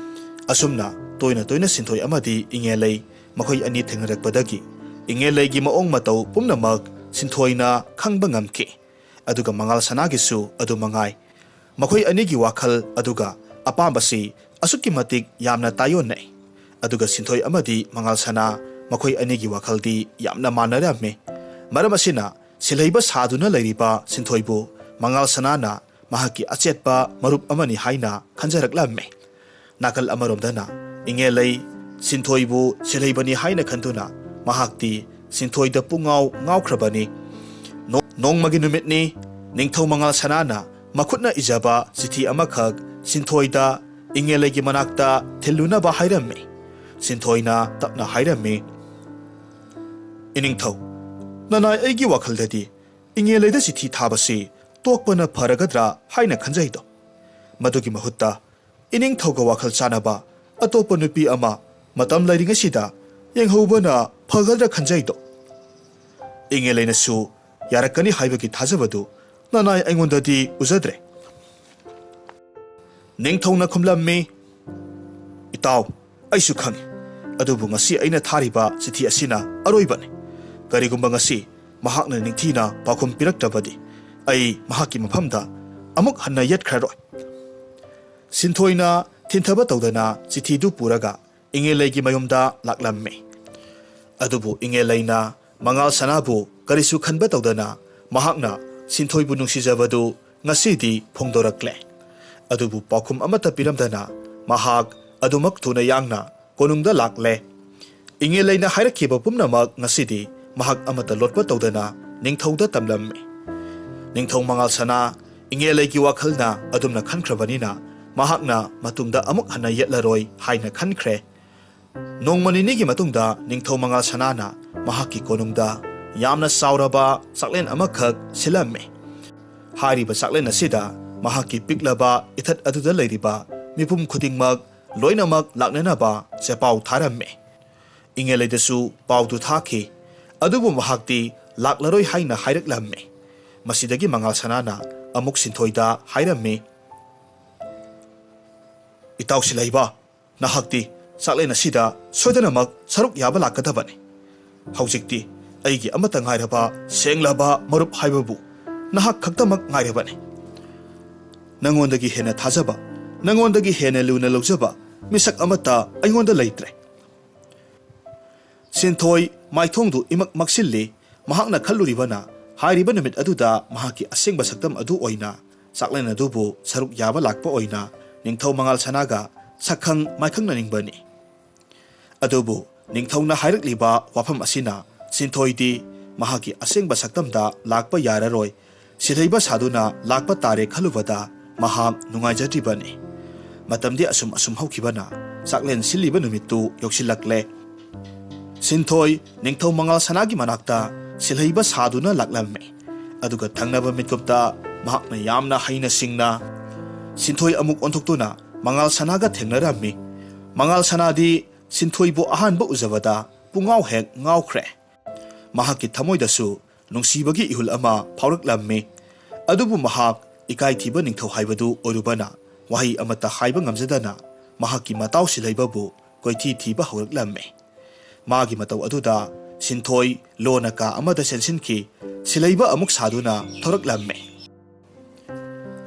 ꯑꯁꯨꯝꯅ ꯇꯣꯏꯅ ꯇꯣꯏꯅ ꯁꯤꯟꯊꯣꯏ ꯑꯃꯗꯤ ꯏꯉꯦꯂꯩ ꯃꯈꯣꯏ ꯑꯅꯤ ꯊꯦꯡꯅꯔꯛꯄꯗꯒꯤ ꯏꯉꯦꯂꯩꯒꯤ ꯃꯑꯣꯡ ꯃꯇꯧ ꯄꯨꯝꯅꯃꯛ ꯁꯤꯟꯊꯣꯏꯅ ꯈꯪꯕ ꯉꯝꯈꯤ꯫ ꯑꯗꯨꯒ ꯃꯉꯥꯜ ꯁꯅꯥꯒꯤꯁꯨ ꯑꯗꯨ ꯃꯉꯥꯏ꯫ ꯃꯈꯣꯏ ꯑꯅꯤꯒꯤ ꯋꯥꯈꯜ ꯑꯗꯨꯒ ꯑꯄꯥꯝꯕꯁꯤ ꯑꯁꯨꯛꯀꯤ ꯃꯇꯤꯛ ꯌꯥꯝꯅ ꯇꯥꯏꯑꯣꯟꯅꯩ꯫ ꯑꯗꯨꯒ ꯁꯤꯟꯊꯣꯏ ꯑꯃꯗꯤ ꯃꯉꯥꯜ ꯁꯅꯥ ꯃꯈꯣꯏ ꯑꯅꯤꯒꯤ ꯋꯥꯈꯜꯗꯤ ꯌꯥꯝꯅ ꯃꯥꯟꯅꯔꯝꯃꯤ꯫ ꯃꯔꯝ ꯑꯁꯤꯅ ꯁꯤꯜꯍꯩꯕ ꯁꯥꯗꯨꯅ ꯂꯩꯔꯤꯕ ꯁꯤꯟꯊꯣꯏꯕꯨ ꯃꯉꯥꯜ ꯁꯅꯥꯅ ꯃꯍꯥꯛꯀꯤ ꯑꯆꯦꯠꯄ ꯃꯔꯨꯞ ꯑꯃꯅꯤ ꯍꯥꯏꯅ ꯈꯟꯖꯔꯛꯂꯝꯃꯤ꯫ ꯅꯥꯀꯜ ꯑꯃꯔꯣꯝꯗꯅ ꯏꯉꯦꯂꯩ ꯁꯤꯟꯊꯣꯏꯕꯨ ꯁꯤꯜꯍꯩꯕꯅꯤ ꯍꯥꯏꯅ ꯈꯟꯗꯨꯅ ꯃꯍꯥꯛꯇꯤ ꯁꯤꯟꯊꯣꯏꯗ ꯄꯨꯡꯉꯥꯎ ꯉꯥꯎꯈ꯭ꯔꯕꯅꯤ꯫ ꯅꯣ-, ꯅꯣꯡꯃꯒꯤ ꯅꯨꯃꯤꯠꯅꯤ꯫ ꯅꯤꯡꯊꯧ ꯃꯉꯥꯜ ꯁꯅꯥꯅ ꯃꯈꯨꯠꯅ ꯏꯖꯕ ꯆꯤꯊꯤ ꯑꯃꯈꯛ ꯁꯤꯟꯊꯣꯏꯗ ꯏꯉꯦꯂꯩꯒꯤ ꯃꯅꯥꯛꯇ ꯊꯤꯜꯂꯨꯅꯕ ꯍꯥꯏꯔꯝꯃꯤ꯫ ꯁꯤꯟꯊꯣꯏꯅ ꯇꯞꯅ ꯍꯥꯏꯔꯝꯃꯤ, "ꯏꯅꯤꯡꯊꯧ, ꯅꯅꯥꯏ, ꯑꯩꯒꯤ ꯋꯥꯈꯜꯗꯗꯤ ꯏꯉꯦꯂꯩꯗ ꯆꯤꯊꯤ ꯊꯥꯕꯁꯤ ꯇꯣꯛꯄꯅ ꯐꯔꯒꯗ꯭ꯔꯥ ꯍꯥꯏꯅ ꯈꯟꯖꯩꯗꯣ꯫ ꯃꯗꯨꯒꯤ ꯃꯍꯨꯠꯇ ꯏꯅꯤꯡꯊꯧꯒ ꯋꯥꯈꯜ ꯆꯥꯟꯅꯕ ꯑꯇꯣꯞꯄ ꯅꯨꯄꯤ ꯑꯃ ꯃꯇꯝ ꯂꯩꯔꯤꯉꯩꯁꯤꯗ ꯌꯦꯡꯍꯧꯕꯅ ꯐꯒꯗ꯭ꯔꯥ ꯈꯟꯖꯩꯗꯣ꯫ ꯏꯉꯦꯂꯩꯅꯁꯨ ꯌꯥꯔꯛꯀꯅꯤ ꯍꯥꯏꯕꯒꯤ ꯊꯥꯖꯕꯗꯨ ꯅꯅꯥꯏ ꯑꯩꯉꯣꯟꯗꯗꯤ ꯎꯖꯗ꯭ꯔꯦ"꯫ ꯅꯤꯡꯊꯧꯅ ꯈꯨꯝꯂꯝꯃꯤ, "ꯏꯇꯥꯎ, ꯑꯩꯁꯨ ꯈꯪꯏ꯫ ꯑꯗꯨꯕꯨ ꯉꯁꯤ ꯑꯩꯅ ꯊꯥꯔꯤꯕ ꯆꯤꯊꯤ ꯑꯁꯤꯅ ꯑꯔꯣꯏꯕꯅꯤ꯫ ꯀꯔꯤꯒꯨꯝꯕ ꯉꯁꯤ ꯃꯍꯥꯛꯅ ꯅꯤꯡꯊꯤꯅ ꯄꯥꯎꯈꯨꯝ ꯄꯤꯔꯛꯇ꯭ꯔꯕꯗꯤ ꯑꯩ ꯃꯍꯥꯛꯀꯤ ꯃꯐꯝꯗ ꯑꯃꯨꯛ ꯍꯟꯅ ꯌꯦꯠꯈ꯭ꯔꯔꯣꯏ"꯫ ꯁꯤꯟꯊꯣꯏꯅ ꯊꯤꯟꯊꯕ ꯇꯧꯗꯅ ꯆꯤꯊꯤꯗꯨ ꯄꯨꯔꯒ ꯏꯉꯦꯂꯩꯒꯤ ꯃꯌꯨꯝꯗ ꯂꯥꯛꯂꯝꯃꯤ꯫ ꯑꯗꯨꯕꯨ ꯏꯉꯦꯂꯩꯅ ꯃꯉꯥꯜ ꯁꯅꯥꯕꯨ ꯀꯔꯤꯁꯨ ꯈꯟꯕ ꯇꯧꯗꯅ ꯃꯍꯥꯛꯅ ꯁꯤꯟꯊꯣꯏꯕꯨ ꯅꯨꯡꯁꯤꯖꯕꯗꯨ ꯉꯁꯤꯗꯤ ꯐꯣꯡꯗꯣꯔꯛꯂꯦ꯫ ꯑꯗꯨꯕꯨ ꯄꯥꯎꯈꯨꯝ ꯑꯃꯠꯇ ꯄꯤꯔꯝꯗꯅ ꯃꯍꯥꯛ ꯑꯗꯨꯃꯛ ꯊꯨꯅ ꯌꯥꯡꯅ ꯀꯣꯅꯨꯡꯗ ꯂꯥꯛꯂꯦ꯫ ꯏꯉꯦꯂꯩꯅ ꯍꯥꯏꯔꯛꯈꯤꯕ ꯄꯨꯝꯅꯃꯛ ꯉꯁꯤꯗꯤ ꯃꯍꯥꯛ ꯑꯃꯠꯇ ꯂꯣꯠꯄ ꯇꯧꯗꯅ ꯅꯤꯡꯊꯧꯗ ꯇꯝꯂꯝꯃꯤ꯫ ꯅꯤꯡꯊꯧ ꯃꯉꯥꯜ ꯁꯅꯥ ꯏꯉꯦꯂꯩꯒꯤ ꯋꯥꯈꯜꯅ ꯑꯗꯨꯝꯅ ꯈꯟꯈ꯭ꯔꯕꯅꯤꯅ ꯃꯍꯥꯛꯅ ꯃꯇꯨꯡꯗ ꯑꯃꯨꯛ ꯍꯟꯅ ꯌꯦꯠꯂꯔꯣꯏ ꯍꯥꯏꯅ ꯈꯟꯈ꯭ꯔꯦ꯫ ꯅꯣꯡꯃ ꯅꯤꯅꯤꯒꯤ ꯃꯇꯨꯡꯗ ꯅꯤꯡꯊꯧ ꯃꯉꯥꯜ ꯁꯅꯥꯅ ꯃꯍꯥꯛꯀꯤ ꯀꯣꯅꯨꯡꯗ ꯌꯥꯝꯅ ꯆꯥꯎꯔꯕ ꯆꯥꯛꯂꯦꯟ ꯑꯃꯈꯛ ꯁꯤꯜꯂꯝꯃꯤ꯫ ꯍꯥꯏꯔꯤꯕ ꯆꯥꯛꯂꯦꯟ ꯑꯁꯤꯗ ꯃꯍꯥꯛꯀꯤ ꯄꯤꯛꯂꯕ ꯏꯊꯠ ꯑꯗꯨꯗ ꯂꯩꯔꯤꯕ ꯃꯤꯄꯨꯝ ꯈꯨꯗꯤꯡꯃꯛ ꯂꯣꯏꯅꯃꯛ ꯂꯥꯛꯅꯅꯕ ꯆꯦꯄꯥꯎ ꯊꯥꯔꯝꯃꯤ꯫ ꯏꯉꯦꯂꯩꯗꯁꯨ ꯄꯥꯎꯗꯨ ꯊꯥꯈꯤ, ꯑꯗꯨꯕꯨ ꯃꯍꯥꯛꯇꯤ ꯂꯥꯛꯂꯔꯣꯏ ꯍꯥꯏꯅ ꯍꯥꯏꯔꯛꯂꯝꯃꯤ꯫ ꯃꯁꯤꯗꯒꯤ ꯃꯉꯥꯜ ꯁꯅꯥꯅ ꯑꯃꯨꯛ ꯁꯤꯟꯊꯣꯏꯗ ꯍꯥꯏꯔꯝꯃꯤ, "ꯏꯇꯥꯎ ꯁꯤꯜꯍꯩꯕ, ꯅꯍꯥꯛꯇꯤ ꯆꯥꯛꯂꯦꯟ ꯑꯁꯤꯗ ꯁꯣꯏꯗꯅꯃꯛ ꯁꯔꯨꯛ ꯌꯥꯕ ꯂꯥꯛꯀꯗꯕꯅꯤ꯫ ꯍꯧꯖꯤꯛꯇꯤ ꯑꯩꯒꯤ ꯑꯃꯠꯇ ꯉꯥꯏꯔꯕ ꯁꯦꯡꯂꯕ ꯃꯔꯨꯞ ꯍꯥꯏꯕꯕꯨ ꯅꯍꯥꯛ ꯈꯛꯇꯃꯛ ꯉꯥꯏꯔꯕꯅꯤ꯫ ꯅꯉꯣꯟꯗꯒꯤ ꯍꯦꯟꯅ ꯊꯥꯖꯕ, ꯅꯉꯣꯟꯗꯒꯤ ꯍꯦꯟꯅ ꯂꯨꯅ ꯂꯧꯖꯕ ꯃꯤꯁꯛ ꯑꯃꯠꯇ ꯑꯩꯉꯣꯟꯗ ꯂꯩꯇ꯭ꯔꯦ꯫" ꯁꯤꯟꯊꯣꯏ ꯃꯥꯏꯊꯣꯡꯗꯨ ꯏꯃꯛ ꯃꯛꯁꯤꯜꯂꯤ꯫ ꯃꯍꯥꯛꯅ ꯈꯜꯂꯨꯔꯤꯕꯅ, ꯍꯥꯏꯔꯤꯕ ꯅꯨꯃꯤꯠ ꯑꯗꯨꯗ ꯃꯍꯥꯛꯀꯤ ꯑꯁꯦꯡꯕ ꯁꯛꯇꯝ ꯑꯗꯨ ꯑꯣꯏꯅ ꯆꯥꯛꯂꯦꯟ ꯑꯗꯨꯕꯨ ꯁꯔꯨꯛ ꯌꯥꯕ ꯂꯥꯛꯄ ꯑꯣꯏꯅ ꯅꯤꯡꯊꯧ ꯃꯉꯥꯜ ꯁꯅꯥꯒ ꯁꯛꯈꯪ ꯃꯥꯏꯈꯪꯅꯅꯤꯡꯕꯅꯤ꯫ ꯑꯗꯨꯕꯨ ꯅꯤꯡꯊꯧꯅ ꯍꯥꯏꯔꯛꯂꯤꯕ ꯋꯥꯐꯝ ꯑꯁꯤꯅ ꯁꯤꯟꯊꯣꯏꯗꯤ ꯃꯍꯥꯛꯀꯤ ꯑꯁꯦꯡꯕ ꯁꯛꯇꯝꯗ ꯂꯥꯛꯄ ꯌꯥꯔꯔꯣꯏ꯫ ꯁꯤꯜꯍꯩꯕ ꯁꯥꯗꯨꯅ ꯂꯥꯛꯄ ꯇꯥꯔꯦ ꯈꯜꯂꯨꯕꯗ ꯃꯍꯥꯛ ꯅꯨꯡꯉꯥꯏꯖꯗ꯭ꯔꯤꯕꯅꯤ꯫ ꯃꯇꯝꯗꯤ ꯑꯁꯨꯝ ꯑꯁꯨꯝ ꯍꯧꯈꯤꯕꯅ ꯆꯥꯛꯂꯦꯟ ꯁꯤꯜꯂꯤꯕ ꯅꯨꯃꯤꯠꯇꯨ ꯌꯧꯁꯤꯜꯂꯛꯂꯦ꯫ ꯁꯤꯟꯊꯣꯏ ꯅꯤꯡꯊꯧ ꯃꯉꯥꯜ ꯁꯅꯥꯒꯤ ꯃꯅꯥꯛꯇ ꯁꯤꯜꯍꯩꯕ ꯁꯥꯗꯨꯅ ꯂꯥꯛꯂꯝꯃꯤ꯫ ꯑꯗꯨꯒ ꯊꯪꯅꯕ ꯃꯤꯠꯀꯨꯞꯇ ꯃꯍꯥꯛꯅ ꯌꯥꯝꯅ ꯍꯩꯅ ꯁꯤꯡꯅ ꯁꯤꯟꯊꯣꯏ ꯑꯃꯨꯛ ꯑꯣꯟꯊꯣꯛꯇꯨꯅ ꯃꯉꯥꯜ ꯁꯅꯥꯒ ꯊꯦꯡꯅꯔꯝꯃꯤ꯫ ꯃꯉꯥꯜ ꯁꯅꯥꯗꯤ ꯁꯤꯟꯊꯣꯏꯕꯨ ꯑꯍꯥꯟꯕ ꯎꯖꯕꯗ ꯄꯨꯡꯉꯥꯎ ꯍꯦꯛ ꯉꯥꯎꯈ꯭ꯔꯦ꯫ ꯃꯍꯥꯛꯀꯤ ꯊꯃꯣꯏꯗꯁꯨ ꯅꯨꯡꯁꯤꯕꯒꯤ ꯏꯍꯨꯜ ꯑꯃ ꯐꯥꯎꯔꯛꯂꯝꯃꯤ꯫ ꯑꯗꯨꯕꯨ ꯃꯍꯥꯛ ꯏꯀꯥꯏꯊꯤꯕ ꯅꯤꯡꯊꯧ ꯍꯥꯏꯕꯗꯨ ꯑꯣꯏꯔꯨꯕꯅ ꯋꯥꯍꯩ ꯑꯃꯠꯇ ꯍꯥꯏꯕ ꯉꯝꯖꯗꯅ ꯃꯍꯥꯛꯀꯤ ꯃꯇꯥꯎ ꯁꯤꯜꯍꯩꯕꯕꯨ ꯀꯣꯏꯊꯤ ꯊꯤꯕ ꯍꯧꯔꯛꯂꯝꯃꯤ꯫ ꯃꯥꯒꯤ ꯃꯇꯧ ꯑꯗꯨꯗ ꯁꯤꯟꯊꯣꯏ ꯂꯣꯟꯅ ꯀꯥ ꯑꯃꯗ ꯆꯦꯟꯁꯤꯟꯈꯤ꯫ ꯁꯤꯜꯍꯩꯕ ꯑꯃꯨꯛ ꯁꯥꯗꯨꯅ ꯊꯣꯔꯛꯂꯝꯃꯤ꯫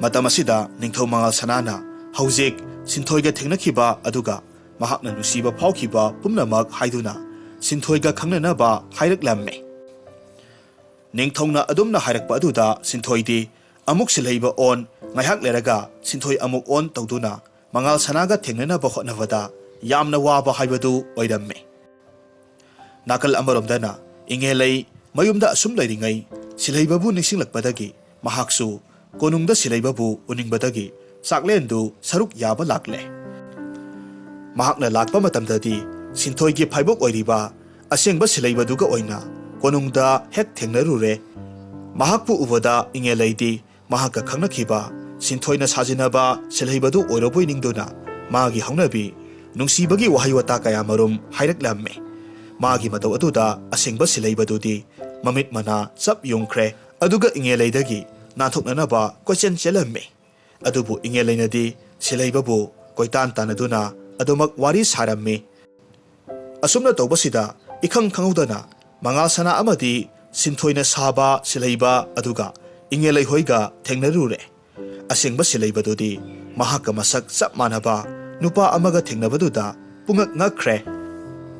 ꯃꯇꯝ ꯑꯁꯤꯗ ꯅꯤꯡꯊꯧ ꯃꯉꯥꯜ ꯁꯅꯥꯅ ꯍꯧꯖꯤꯛ ꯁꯤꯟꯊꯣꯏꯒ ꯊꯦꯡꯅꯈꯤꯕ ꯑꯗꯨꯒ ꯃꯍꯥꯛꯅ ꯅꯨꯡꯁꯤꯕ ꯐꯥꯎꯈꯤꯕ ꯄꯨꯝꯅꯃꯛ ꯍꯥꯏꯗꯨꯅ ꯁꯤꯟꯊꯣꯏꯒ ꯈꯪꯅꯅꯕ ꯍꯥꯏꯔꯛꯂꯝꯃꯤ꯫ ꯅꯤꯡꯊꯧꯅ ꯑꯗꯨꯝꯅ ꯍꯥꯏꯔꯛꯄ ꯑꯗꯨꯗ ꯁꯤꯟꯊꯣꯏꯗꯤ ꯑꯃꯨꯛ ꯁꯤꯜꯍꯩꯕ ꯑꯣꯟ, ꯉꯥꯏꯍꯥꯛ ꯂꯩꯔꯒ ꯁꯤꯟꯊꯣꯏ ꯑꯃꯨꯛ ꯑꯣꯟ ꯇꯧꯗꯨꯅ ꯃꯉꯥꯜ ꯁꯅꯥꯒ ꯊꯦꯡꯅꯅꯕ ꯍꯣꯠꯅꯕꯗ ꯌꯥꯝꯅ ꯋꯥꯕ ꯍꯥꯏꯕꯗꯨ ꯑꯣꯏꯔꯝꯃꯤ꯫ ꯅꯥꯀꯜ ꯑꯃꯔꯣꯝꯗꯅ ꯏꯉꯦꯂꯩ ꯃꯌꯨꯝꯗ ꯑꯁꯨꯝ ꯂꯩꯔꯤꯉꯩ ꯁꯤꯜꯍꯩꯕꯕꯨ ꯅꯤꯡꯁꯤꯡꯂꯛꯄꯗꯒꯤ ꯃꯍꯥꯛꯁꯨ ꯀꯣꯅꯨꯡꯗ ꯁꯤꯜꯍꯩꯕꯕꯨ ꯎꯅꯤꯡꯕꯗꯒꯤ ꯆꯥꯛꯂꯦꯟꯗꯨ ꯁꯔꯨꯛ ꯌꯥꯕ ꯂꯥꯛꯂꯦ꯫ ꯃꯍꯥꯛꯅ ꯂꯥꯛꯄ ꯃꯇꯝꯗꯗꯤ ꯁꯤꯟꯊꯣꯏꯒꯤ ꯐꯥꯏꯕꯣꯛ ꯑꯣꯏꯔꯤꯕ ꯑꯁꯦꯡꯕ ꯁꯤꯜꯍꯩꯕꯗꯨꯒ ꯑꯣꯏꯅ ꯀꯣꯅꯨꯡꯗ ꯍꯦꯛ ꯊꯦꯡꯅꯔꯨꯔꯦ꯫ ꯃꯍꯥꯛꯄꯨ ꯎꯕꯗ ꯏꯉꯦꯂꯩꯗꯤ ꯃꯍꯥꯛꯀ ꯈꯪꯅꯈꯤꯕ ꯁꯤꯟꯊꯣꯏꯅ ꯁꯥꯖꯤꯟꯅꯕ ꯁꯤꯜꯍꯩꯕꯗꯨ ꯑꯣꯏꯔꯕꯣꯏ ꯅꯤꯡꯗꯨꯅ ꯃꯥꯒꯤ ꯍꯧꯅꯕꯤ ꯅꯨꯡꯁꯤꯕꯒꯤ ꯋꯥꯍꯩ ꯋꯥꯇꯥ ꯀꯌꯥꯃꯔꯨꯝ ꯍꯥꯏꯔꯛꯂꯝꯃꯤ꯫ ꯃꯥꯒꯤ ꯃꯇꯧ ꯑꯗꯨꯗ ꯑꯁꯦꯡꯕ ꯁꯤꯜꯍꯩꯕꯗꯨꯗꯤ ꯃꯃꯤꯠ ꯃꯅꯥ ꯆꯞ ꯌꯨꯡꯈ꯭ꯔꯦ, ꯑꯗꯨꯒ ꯏꯉꯦꯂꯩꯗꯒꯤ ꯅꯥꯟꯊꯣꯛꯅꯅꯕ ꯀꯣꯏꯆꯦꯟ ꯆꯦꯜꯂꯝꯃꯤ꯫ ꯑꯗꯨꯕꯨ ꯏꯉꯦꯂꯩꯅꯗꯤ ꯁꯤꯜꯍꯩꯕꯕꯨ ꯀꯣꯏꯇꯥꯟ ꯇꯥꯟꯅꯗꯨꯅ ꯑꯗꯨꯃꯛ ꯋꯥꯔꯤ ꯁꯥꯔꯝꯃꯤ꯫ ꯑꯁꯨꯝꯅ ꯇꯧꯕꯁꯤꯗ ꯏꯈꯪ ꯈꯪꯍꯧꯗꯅ ꯃꯉꯥꯜ ꯁꯅꯥ ꯑꯃꯗꯤ ꯁꯤꯟꯊꯣꯏꯅ ꯁꯥꯕ ꯁꯤꯜꯍꯩꯕ ꯑꯗꯨꯒ ꯏꯉꯦꯂꯩ ꯍꯣꯏꯒ ꯊꯦꯡꯅꯔꯨꯔꯦ꯫ ꯑꯁꯦꯡꯕ ꯁꯤꯜꯍꯩꯕꯗꯨꯗꯤ ꯃꯍꯥꯛꯀ ꯃꯁꯛ ꯆꯞ ꯃꯥꯟꯅꯕ ꯅꯨꯄꯥ ꯑꯃꯒ ꯊꯦꯡꯅꯕꯗꯨꯗ ꯄꯨꯡꯉꯛ ꯉꯛꯈ꯭ꯔꯦ꯫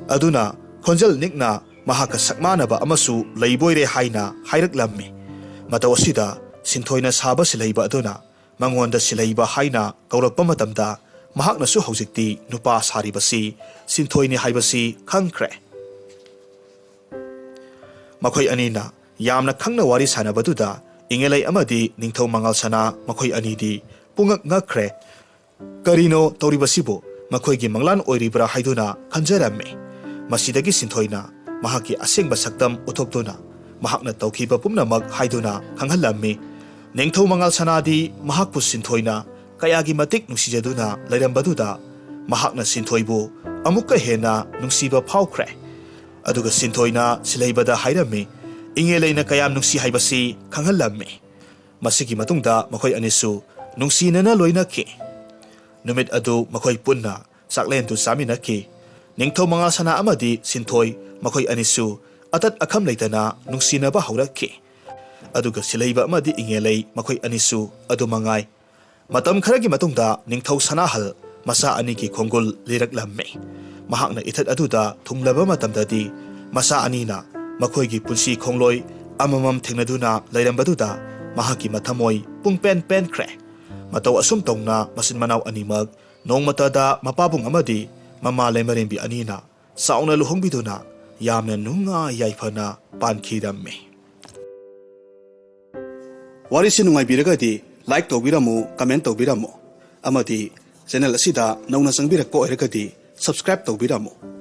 ꯑꯗꯨꯅ ꯈꯣꯟꯖꯦꯜ ꯅꯤꯛꯅ ꯃꯍꯥꯛꯀ ꯁꯛ ꯃꯥꯟꯅꯕ ꯑꯃꯁꯨ ꯂꯩꯕꯣꯏꯔꯦ ꯍꯥꯏꯅ ꯍꯥꯏꯔꯛꯂꯝꯃꯤ꯫ ꯃꯇꯧ ꯑꯁꯤꯗ ꯁꯤꯟꯊꯣꯏꯅ ꯁꯥꯕ ꯁꯤꯜꯍꯩꯕ ꯑꯗꯨꯅ ꯃꯉꯣꯟꯗ ꯁꯤꯜꯍꯩꯕ ꯍꯥꯏꯅ ꯀꯧꯔꯛꯄ ꯃꯇꯝꯗ ꯃꯍꯥꯛꯅꯁꯨ ꯍꯧꯖꯤꯛꯇꯤ ꯅꯨꯄꯥ ꯁꯥꯔꯤꯕꯁꯤ ꯁꯤꯟꯊꯣꯏꯅꯤ ꯍꯥꯏꯕꯁꯤ ꯈꯪꯈ꯭ꯔꯦ꯫ ꯃꯈꯣꯏ ꯑꯅꯤꯅ ꯌꯥꯝꯅ ꯈꯪꯅ ꯋꯥꯔꯤ ꯁꯥꯟꯅꯕꯗꯨꯗ ꯏꯉꯦꯂꯩ ꯑꯃꯗꯤ ꯅꯤꯡꯊꯧ ꯃꯉꯥꯜ ꯁꯅꯥ ꯃꯈꯣꯏ ꯑꯅꯤꯗꯤ ꯄꯨꯡꯉꯛ ꯉꯛꯈ꯭ꯔꯦ꯫ ꯀꯔꯤꯅꯣ ꯇꯧꯔꯤꯕꯁꯤꯕꯨ? ꯃꯈꯣꯏꯒꯤ ꯃꯪꯂꯥꯟ ꯑꯣꯏꯔꯤꯕ꯭ꯔꯥ ꯍꯥꯏꯗꯨꯅ ꯈꯟꯖꯔꯝꯃꯤ꯫ ꯃꯁꯤꯗꯒꯤ ꯁꯤꯟꯊꯣꯏꯅ ꯃꯍꯥꯛꯀꯤ ꯑꯁꯦꯡꯕ ꯁꯛꯇꯝ ꯎꯠꯊꯣꯛꯇꯨꯅ ꯃꯍꯥꯛꯅ ꯇꯧꯈꯤꯕ ꯄꯨꯝꯅꯃꯛ ꯍꯥꯏꯗꯨꯅ ꯈꯪꯍꯜꯂꯝꯃꯤ꯫ ꯅꯤꯡꯊꯧ ꯃꯉꯥꯜ ꯁꯅꯥꯗꯤ ꯃꯍꯥꯛꯄꯨ ꯁꯤꯟꯊꯣꯏꯅ ꯀꯌꯥꯒꯤ ꯃꯇꯤꯛ ꯅꯨꯡꯁꯤꯖꯗꯨꯅ ꯂꯩꯔꯝꯕꯗꯨꯗ ꯃꯍꯥꯛꯅ ꯁꯤꯟꯊꯣꯏꯕꯨ ꯑꯃꯨꯛꯀ ꯍꯦꯟꯅ ꯅꯨꯡꯁꯤꯕ ꯐꯥꯎꯈ꯭ꯔꯦ꯫ ꯑꯗꯨꯒ ꯁꯤꯟꯊꯣꯏꯅ ꯁꯤꯜꯍꯩꯕꯗ ꯍꯥꯏꯔꯝꯃꯤ, ꯏꯉꯦꯂꯩꯅ ꯀꯌꯥꯝ ꯅꯨꯡꯁꯤ ꯍꯥꯏꯕꯁꯤ ꯈꯪꯍꯜꯂꯝꯃꯤ꯫ ꯃꯁꯤꯒꯤ ꯃꯇꯨꯡꯗ ꯃꯈꯣꯏ ꯑꯅꯤꯁꯨ ꯅꯨꯡꯁꯤꯅꯅ ꯂꯣꯏꯅꯈꯤ꯫ ꯅꯨꯃꯤꯠ ꯑꯗꯨ ꯃꯈꯣꯏ ꯄꯨꯟꯅ ꯆꯥꯛꯂꯦꯟꯗꯨ ꯆꯥꯃꯤꯟꯅꯈꯤ꯫ ꯅꯤꯡꯊꯧ ꯃꯉꯥꯜ ꯁꯅꯥ ꯑꯃꯗꯤ ꯁꯤꯟꯊꯣꯏ ꯃꯈꯣꯏ ꯑꯅꯤꯁꯨ ꯑꯇꯠ ꯑꯈꯝ ꯂꯩꯇꯅ ꯅꯨꯡꯁꯤꯅꯕ ꯍꯧꯔꯛꯈꯤ꯫ ꯑꯗꯨꯒ ꯁꯤꯜꯍꯩꯕ ꯑꯃꯗꯤ ꯏꯉꯦꯂꯩ ꯃꯈꯣꯏ ꯑꯅꯤꯁꯨ ꯑꯗꯨ ꯃꯉꯥꯏ꯫ ꯃꯇꯝ ꯈꯔꯒꯤ ꯃꯇꯨꯡꯗ ꯅꯤꯡꯊꯧ ꯁꯅꯥꯍꯜ ꯃꯆꯥ ꯑꯅꯤꯒꯤ ꯈꯣꯡꯒꯨꯜ ꯂꯤꯔꯛꯂꯝꯃꯤ꯫ ꯃꯍꯥꯛꯅ ꯏꯊꯠ ꯑꯗꯨꯗ ꯊꯨꯡꯂꯕ ꯃꯇꯝꯗꯗꯤ ꯃꯆꯥ ꯑꯅꯤꯅ ꯃꯈꯣꯏꯒꯤ ꯄꯨꯟꯁꯤ ꯈꯣꯡꯂꯣꯏ ꯑꯃꯃꯝ ꯊꯦꯡꯅꯗꯨꯅ ꯂꯩꯔꯝꯕꯗꯨꯗ ꯃꯍꯥꯛꯀꯤ ꯃꯊꯃꯣꯏ ꯄꯨꯡꯄꯦꯟ ꯄꯦꯟꯈ꯭ꯔꯦ꯫ ꯃꯇꯧ ꯑꯁꯨꯝ ꯇꯧꯅ ꯃꯆꯤꯟ ꯃꯅꯥꯎ ꯑꯅꯤꯃꯛ ꯅꯣꯡꯃꯇꯗ ꯃꯄꯥꯕꯨꯡ ꯑꯃꯗꯤ ꯃꯃꯥ ꯂꯩꯃꯔꯦꯝꯕꯤ ꯑꯅꯤꯅ ꯆꯥꯎꯅ ꯂꯨꯍꯣꯡꯕꯤꯗꯨꯅ ꯌꯥꯝꯅ ꯅꯨꯡꯉꯥꯏ ꯌꯥꯏꯐꯅ ꯄꯥꯟꯈꯤꯔꯝꯃꯤ꯫ ꯋꯥꯔꯤꯁꯤ ꯅꯨꯡꯉꯥꯏꯕꯤꯔꯒꯗꯤ like ꯇꯧꯕꯤꯔꯝꯃꯨ, comment ꯇꯧꯕꯤꯔꯝꯃꯨ, ꯑꯃꯗꯤ channel ꯑꯁꯤꯗ ꯅꯧꯅ ꯆꯪꯕꯤꯔꯛꯄ ꯑꯣꯏꯔꯒꯗꯤ subscribe ꯇꯧꯕꯤꯔꯝꯃꯨ꯫